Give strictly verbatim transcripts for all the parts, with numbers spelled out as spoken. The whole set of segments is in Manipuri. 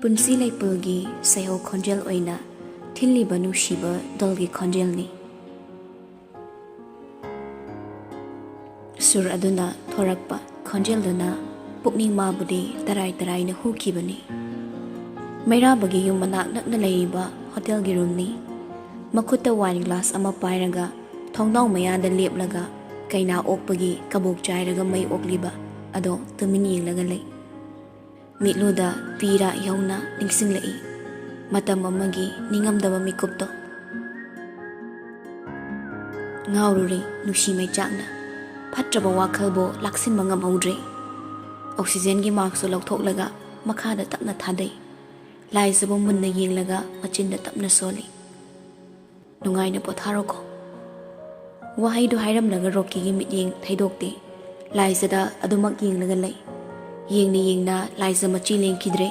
ꯄꯨꯟꯁꯤ ꯂꯩꯄꯨꯜꯒꯤ ꯁꯩꯍꯧ ꯈꯣꯟꯖꯦꯜ ꯑꯣꯏꯅ ꯊꯤꯜꯂꯤꯕ ꯅꯨꯡꯁꯤꯕ ꯗꯣꯜꯒꯤ ꯈꯣꯟꯖꯦꯜꯅꯤ꯫ ꯁꯨꯔ ꯑꯗꯨꯅ ꯊꯣꯔꯛꯄ ꯈꯣꯟꯖꯦꯜꯗꯨꯅ ꯄꯨꯛꯅꯤꯡ ꯃꯥꯕꯨꯗꯤ ꯇꯔꯥꯏ ꯇꯔꯥꯏꯅ ꯍꯨꯈꯤꯕꯅꯤ꯫ ꯃꯩꯔꯥꯕꯒꯤ ꯌꯨꯝ ꯃꯅꯥꯛ ꯅꯛꯅ ꯂꯩꯔꯤꯕ ꯍꯣꯇꯦꯜꯒꯤ ꯔꯨꯝꯅꯤ꯫ ꯃꯈꯨꯠꯇ ꯋꯥꯏꯟ ꯒ꯭ꯂꯥꯁ ꯑꯃ ꯄꯥꯏꯔꯒ ꯊꯣꯡꯅꯥꯎ ꯃꯌꯥꯗ ꯂꯦꯞꯂꯒ ꯀꯩꯅꯥ ꯑꯣꯛꯄꯒꯤ ꯀꯕꯣꯛ ꯆꯥꯏꯔꯒ ꯃꯩ ꯑꯣꯛꯂꯤꯕ ꯑꯗꯣ ꯇꯨꯃꯤꯟ ꯌꯦꯡꯂꯒ ꯂꯩ꯫ ꯃꯤꯠꯂꯨꯗ ꯄꯤꯔꯥ ꯌꯧꯅ ꯅꯤꯡꯁꯤꯡꯂꯛꯏ꯫ ꯃꯇꯝ ꯑꯃꯒꯤ ꯅꯤꯡꯉꯝꯗꯕ ꯃꯤꯀꯨꯞꯇꯣ꯫ ꯉꯥꯎꯔꯨꯔꯦ ꯅꯨꯡꯁꯤ ꯃꯩꯆꯥꯛꯅ꯫ ꯐꯠꯇ꯭ꯔꯕ ꯋꯥꯈꯜꯕꯨ ꯂꯥꯛꯁꯤꯟꯕ ꯉꯝꯍꯧꯗ꯭ꯔꯦ꯫ ꯑꯣꯛꯁꯤꯖꯦꯟꯒꯤ ꯃꯥꯛꯁꯇꯨ ꯂꯧꯊꯣꯛꯂꯒ ꯃꯈꯥꯗ ꯇꯞꯅ ꯊꯥꯗꯩ꯫ ꯂꯥꯏꯖꯕꯨ ꯃꯨꯟꯅ ꯌꯦꯡꯂꯒ ꯃꯆꯤꯟꯗ ꯇꯞꯅ ꯁꯣꯜꯂꯤ꯫ "ꯅꯨꯡꯉꯥꯏꯅ ꯄꯣꯊꯥꯔꯣꯀꯣ꯫" ꯋꯥꯍꯩꯗꯨ ꯍꯥꯏꯔꯝꯂꯒ ꯔꯣꯀꯤꯒꯤ ꯃꯤꯠꯌꯦꯡ ꯊꯩꯗꯣꯛꯇꯦ꯫ ꯂꯥꯏꯖꯗ ꯑꯗꯨꯃꯛ ꯌꯦꯡꯂꯒ ꯂꯩ꯫ ꯌꯦꯡꯅ ꯌꯦꯡꯅ ꯂꯥꯏꯖ ꯃꯆꯤ ꯂꯦꯡꯈꯤꯗ꯭ꯔꯦ꯫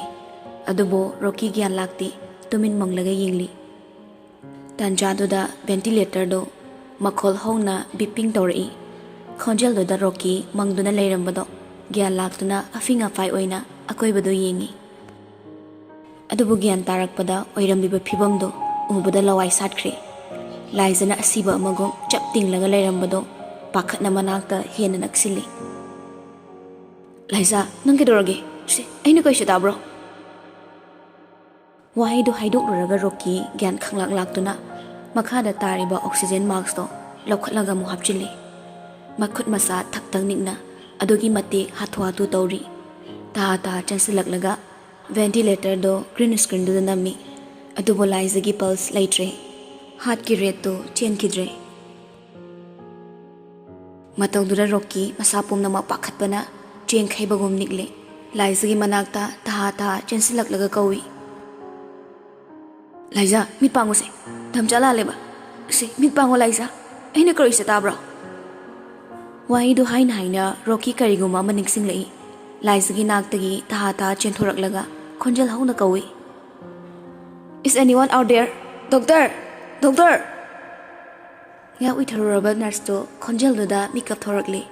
ꯑꯗꯨꯕꯨ ꯔꯣꯀꯤ ꯒ꯭ꯌꯥꯟ ꯂꯥꯛꯇꯦ꯫ ꯇꯨꯃꯤꯟ ꯃꯪꯂꯒ ꯌꯦꯡꯂꯤ꯫ ꯇꯥꯟꯖꯥꯗꯨꯗ ꯚꯦꯟꯇꯤꯂꯦꯇꯔꯗꯨ ꯃꯈꯣꯜ ꯍꯧꯅ ꯕꯤꯞꯄꯤꯡ ꯇꯧꯔꯛꯏ꯫ ꯈꯣꯟꯖꯦꯜꯗꯨꯗ ꯔꯣꯀꯤ ꯃꯪꯗꯨꯅ ꯂꯩꯔꯝꯕꯗꯣ ꯒ꯭ꯌꯥꯟ ꯂꯥꯛꯇꯨꯅ ꯑꯐꯤꯡ ꯑꯐꯥꯏ ꯑꯣꯏꯅ ꯑꯀꯣꯏꯕꯗꯨ ꯌꯦꯡꯉꯤ꯫ ꯑꯗꯨꯕꯨ ꯒ꯭ꯌꯥꯟ ꯇꯥꯔꯛꯄꯗ ꯑꯣꯏꯔꯝꯂꯤꯕ ꯐꯤꯕꯝꯗꯨ ꯎꯕꯗ ꯂꯋꯥꯏ ꯁꯥꯠꯈ꯭ꯔꯦ꯫ ꯂꯥꯏꯖꯅ ꯑꯁꯤꯕ ꯑꯃꯒꯨꯝ ꯆꯞ ꯇꯤꯡꯂꯒ ꯂꯩꯔꯝꯕꯗꯣ ꯄꯥꯈꯠꯅ ꯃꯅꯥꯛꯇ ꯍꯦꯟꯅ ꯅꯛꯁꯤꯜꯂꯤ꯫ "ꯂꯥꯏꯖꯥ, ꯅꯪ ꯀꯩꯗꯧꯔꯒꯦ? ꯁꯤ, ꯑꯩꯅ ꯀꯩꯁꯨ ꯇꯥꯕ꯭ꯔꯣ?" ꯋꯥꯍꯩꯗꯨ ꯍꯥꯏꯗꯣꯛꯂꯨꯔꯒ ꯔꯣꯀꯤ ꯒ꯭ꯌꯥꯟ ꯈꯪꯂꯥꯛ ꯂꯥꯛꯇꯨꯅ ꯃꯈꯥꯗ ꯇꯥꯔꯤꯕ ꯑꯣꯛꯁꯤꯖꯦꯟ ꯃꯥꯛꯁꯇꯣ ꯂꯧꯈꯠꯂꯒ ꯑꯃꯨꯛ ꯍꯥꯞꯆꯤꯜꯂꯤ꯫ ꯃꯈꯨꯠ ꯃꯁꯥ ꯊꯛ ꯊꯛ ꯅꯤꯛꯅ ꯑꯗꯨꯒꯤ ꯃꯇꯤꯛ ꯍꯥꯊꯨ ꯍꯥꯊꯨ ꯇꯧꯔꯤ꯫ ꯇꯥ ꯇꯥ ꯆꯦꯟꯁꯤꯜꯂꯛꯂꯒ ꯚꯦꯟꯇꯤꯂꯦꯇꯔꯗꯣ ꯒ꯭ꯔꯤꯟ ꯁ꯭ꯀ꯭ꯔꯤꯟꯗꯨꯗ ꯅꯝꯃꯤ꯫ ꯑꯗꯨꯕꯨ ꯂꯥꯏꯖꯒꯤ ꯄꯜꯁ ꯂꯩꯇ꯭ꯔꯦ꯫ ꯍꯥꯔꯠꯀꯤ ꯔꯦꯠꯇꯨ ꯆꯦꯟꯈꯤꯗ꯭ꯔꯦ꯫ ꯃꯇꯧꯗꯨꯗ ꯔꯣꯀꯤ ꯃꯁꯥ ꯄꯨꯝꯅꯃꯛ ꯄꯥꯈꯠꯄꯅ ꯆꯦꯡ ꯈꯩꯕꯒꯨꯝ ꯅꯤꯛꯂꯦ꯫ ꯂꯥꯏꯖꯒꯤ ꯃꯅꯥꯛꯇ ꯇꯍꯥ ꯇꯍꯥ ꯆꯦꯟꯁꯤꯜꯂꯛꯂꯒ ꯀꯧꯏ, "ꯂꯥꯏꯖꯥ, ꯃꯤꯠ ꯄꯥꯡꯉꯨꯁꯦ꯫ ꯇꯝꯆꯥ ꯂꯥꯜꯂꯦꯕ꯫ ꯁꯦ, ꯃꯤꯠ ꯄꯥꯡꯉꯣ ꯂꯥꯏꯖꯥ꯫ ꯑꯩꯅ ꯀꯧꯔꯤꯁꯦ ꯇꯥꯕ꯭ꯔꯣ?" ꯋꯥꯍꯩꯗꯨ ꯍꯥꯏꯅ ꯍꯥꯏꯅ ꯔꯣꯀꯤ ꯀꯔꯤꯒꯨꯝꯕ ꯑꯃ ꯅꯤꯡꯁꯤꯡꯂꯛꯏ꯫ ꯂꯥꯏꯖꯒꯤ ꯅꯥꯛꯇꯒꯤ ꯇꯍꯥ ꯇꯍꯥ ꯆꯦꯟꯊꯣꯔꯛꯂꯒ ꯈꯣꯟꯖꯦꯜ ꯍꯧꯅ ꯀꯧꯏ, "Is anyone out there? Doctor! Doctor!" ꯉꯥꯏꯍꯥꯛ ꯎꯏꯊꯔꯨꯔꯕ ꯅꯔꯁꯇꯨ ꯈꯣꯟꯖꯦꯜꯗꯨꯗ ꯃꯤꯀꯞ ꯊꯣꯔꯛꯂꯤ꯫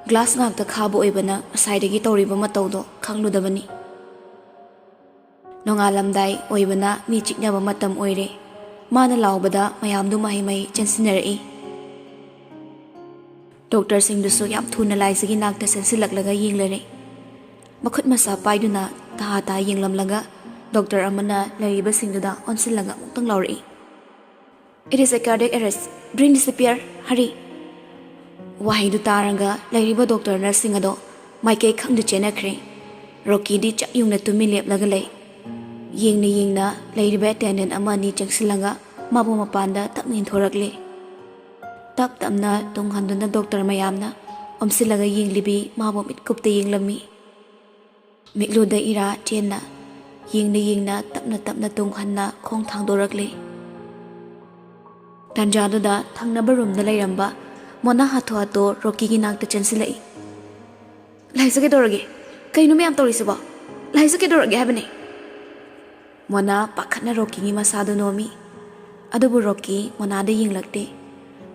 ꯒ꯭ꯂꯥꯁ ꯉꯥꯛꯇ ꯈꯥꯕ ꯑꯣꯏꯕꯅ ꯉꯁꯥꯏꯗꯒꯤ ꯇꯧꯔꯤꯕ ꯃꯇꯧꯗꯣ ꯈꯪꯂꯨꯗꯕꯅꯤ꯫ ꯅꯣꯡꯉꯥꯜꯂꯝꯗꯥꯏ ꯑꯣꯏꯕꯅ ꯃꯤ ꯆꯤꯛꯅꯕ ꯃꯇꯝ ꯑꯣꯏꯔꯦ꯫ ꯃꯥꯅ ꯂꯥꯎꯕꯗ ꯃꯌꯥꯝꯗꯨ ꯃꯍꯩ ꯃꯍꯩ ꯆꯦꯟꯁꯤꯟꯅꯔꯛꯏ꯫ ꯗꯣꯛꯇꯔꯁꯤꯡꯗꯨꯁꯨ ꯌꯥꯝ ꯊꯨꯅ ꯂꯥꯏꯖꯒꯤ ꯅꯥꯛꯇ ꯆꯦꯟꯁꯤꯜꯂꯛꯂꯒ ꯌꯦꯡꯂꯔꯦ꯫ ꯃꯈꯨꯠ ꯃꯁꯥ ꯄꯥꯏꯗꯨꯅ ꯇꯍꯥ ꯇꯍꯥ ꯌꯦꯡꯂꯝꯂꯒ ꯗꯣꯛꯇꯔ ꯑꯃꯅ ꯂꯩꯔꯤꯕꯁꯤꯡꯗꯨꯗ ꯑꯣꯟꯁꯤꯜꯂꯒ ꯑꯃꯨꯛꯇꯪ ꯂꯥꯎꯔꯛꯏ, "It is a cardiac arrest. Bring the C P R. Hurry!" ꯋꯥꯍꯩꯗꯨ ꯇꯥꯔꯒ ꯂꯩꯔꯤꯕ ꯗꯣꯛꯇꯔ ꯅꯔꯁꯁꯤꯡ ꯑꯗꯣ ꯃꯥꯏꯀꯩ ꯈꯪꯗ ꯆꯦꯟꯅꯈ꯭ꯔꯦ꯫ ꯔꯣꯀꯤꯗꯤ ꯆꯞ ꯌꯨꯡꯅ ꯇꯨꯃꯤꯟ ꯂꯦꯞꯂꯒ ꯂꯩ꯫ ꯌꯦꯡꯅ ꯌꯦꯡꯅ ꯂꯩꯔꯤꯕ ꯑꯦꯇꯦꯟꯗꯦꯟ ꯑꯃ ꯑꯅꯤ ꯆꯪꯁꯤꯜꯂꯒ ꯃꯥꯕꯨ ꯃꯄꯥꯟꯗ ꯇꯞꯅ ꯏꯟꯊꯣꯔꯛꯂꯦ꯫ ꯇꯞ ꯇꯞꯅ ꯇꯨꯡ ꯍꯟꯗꯨꯅ ꯗꯣꯛꯇꯔ ꯃꯌꯥꯝꯅ ꯑꯣꯝꯁꯤꯜꯂꯒ ꯌꯦꯡꯂꯤꯕꯤ ꯃꯥꯕꯨ ꯃꯤꯠꯀꯨꯞꯇ ꯌꯦꯡꯂꯝꯃꯤ꯫ ꯃꯤꯠꯂꯨꯗ ꯏꯔꯥ ꯆꯦꯟꯅ ꯌꯦꯡꯅ ꯌꯦꯡꯅ ꯇꯞꯅ ꯇꯞꯅ ꯇꯨꯡ ꯍꯟꯅ ꯈꯣꯡ ꯊꯥꯡꯗꯣꯔꯛꯂꯦ꯫ ꯇꯥꯟꯖꯥꯗꯨꯗ ꯊꯪꯅꯕ ꯔꯨꯝꯗ ꯂꯩꯔꯝꯕ ꯃꯣꯅꯥ ꯍꯥꯊꯨ ꯍꯥꯊꯨ ꯔꯣꯀꯤꯒꯤ ꯅꯥꯛꯇ ꯆꯦꯟꯁꯤꯜꯂꯛꯏ꯫ "ꯂꯥꯏꯖ, ꯀꯩꯗꯧꯔꯒꯦ? ꯀꯩꯅꯣ ꯃꯌꯥꯝ ꯇꯧꯔꯤꯁꯤꯕꯣ? ꯂꯥꯏꯖ, ꯀꯩꯗꯧꯔꯒꯦ ꯍꯥꯏꯕꯅꯦ?" ꯃꯣꯅꯥ ꯄꯥꯈꯠꯅ ꯔꯣꯀꯤꯒꯤ ꯃꯁꯥꯗꯨ ꯅꯣꯝꯃꯤ꯫ ꯑꯗꯨꯕꯨ ꯔꯣꯀꯤ ꯃꯣꯅꯥꯗ ꯌꯦꯡꯂꯛꯇꯦ꯫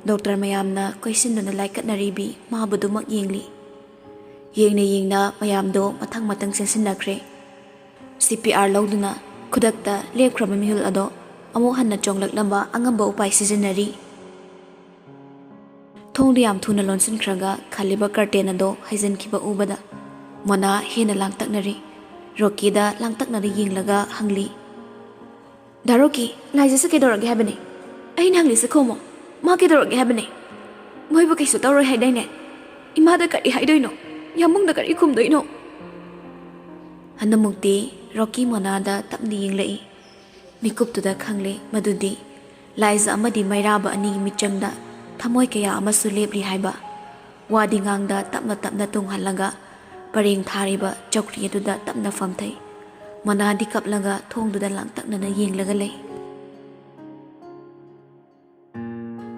ꯗꯣꯛꯇꯔ ꯃꯌꯥꯝꯅ ꯀꯣꯏꯁꯤꯟꯗꯨꯅ ꯂꯥꯏꯀꯠꯅꯔꯤꯕꯤ ꯃꯥꯕꯨꯗꯨꯃꯛ ꯌꯦꯡꯂꯤ꯫ ꯌꯦꯡꯅ ꯌꯦꯡꯅ ꯃꯌꯥꯝꯗꯣ ꯃꯊꯪ ꯃꯊꯪ ꯆꯦꯟꯁꯤꯟꯅꯈ꯭ꯔꯦ꯫ ꯁꯤ ꯄꯤ ꯑꯥꯔ ꯂꯧꯗꯨꯅ ꯈꯨꯗꯛꯇ ꯂꯦꯞꯈ꯭ꯔꯕ ꯃꯤꯍꯨꯜ ꯑꯗꯣ ꯑꯃꯨꯛ ꯍꯟꯅ ꯆꯣꯡꯂꯛꯅꯕ ꯑꯉꯝꯕ ꯎꯄꯥꯏ ꯁꯤꯖꯤꯟꯅꯔꯤ꯫ ꯊꯣꯡꯗꯨ ꯌꯥꯝ ꯊꯨꯅ ꯂꯣꯟꯁꯤꯟꯈ꯭ꯔꯒ ꯈꯜꯂꯤꯕ ꯀꯔꯇꯦꯟ ꯑꯗꯣ ꯍꯩꯖꯤꯟꯈꯤꯕ ꯎꯕꯗ ꯃꯣꯅꯥ ꯍꯦꯟꯅ ꯂꯥꯡꯇꯛꯅꯔꯤ꯫ ꯔꯣꯀꯤꯗ ꯂꯥꯡꯇꯛꯅꯅ ꯌꯦꯡꯂꯒ ꯍꯪꯂꯤ, "ꯗꯥ ꯔꯣꯀꯤ, ꯂꯥꯏꯖꯁꯦ ꯀꯩꯗꯧꯔꯒꯦ ꯍꯥꯏꯕꯅꯦ? ꯑꯩꯅ ꯍꯪꯂꯤꯁꯦ ꯈꯨꯝꯃꯣ꯫ ꯃꯥ ꯀꯩꯗꯧꯔꯒꯦ ꯍꯥꯏꯕꯅꯦ? ꯃꯣꯏꯕꯨ ꯀꯩꯁꯨ ꯇꯧꯔꯣꯏ ꯍꯥꯏꯗꯥꯏꯅꯦ? ꯏꯃꯥꯗ ꯀꯔꯤ ꯍꯥꯏꯗꯣꯏꯅꯣ? ꯌꯥꯝꯕꯨꯡꯗ ꯀꯔꯤ ꯈꯨꯝꯗꯣꯏꯅꯣ?" ꯍꯟꯗꯃꯨꯛꯇꯤ ꯔꯣꯀꯤ ꯃꯣꯅꯥꯗ ꯇꯞꯅ ꯌꯦꯡꯂꯛꯏ꯫ ꯃꯤꯀꯨꯞꯇꯨꯗ ꯈꯪꯂꯦ ꯃꯗꯨꯗꯤ ꯂꯥꯏꯖ ꯑꯃꯗꯤ ꯃꯩꯔꯥꯕ ꯑꯅꯤꯒꯤ ꯃꯤꯆꯪꯗ ꯊꯃꯣꯏ ꯀꯌꯥ ꯑꯃꯁꯨ ꯂꯦꯞꯂꯤ ꯍꯥꯏꯕ꯫ ꯋꯥꯗꯤ ꯉꯥꯡꯗ ꯇꯞꯅ ꯇꯞꯅ ꯇꯨꯡꯍꯜꯂꯒ ꯄꯔꯦꯡ ꯊꯥꯔꯤꯕ ꯆꯧꯀ꯭ꯔꯤ ꯑꯗꯨꯗ ꯇꯞꯅ ꯐꯝꯊꯩ꯫ ꯃꯣꯅꯥꯗꯤ ꯀꯞꯂꯒ ꯊꯣꯡꯗꯨꯗ ꯂꯥꯡꯇꯛꯅꯅ ꯌꯦꯡꯂꯒ ꯂꯩ꯫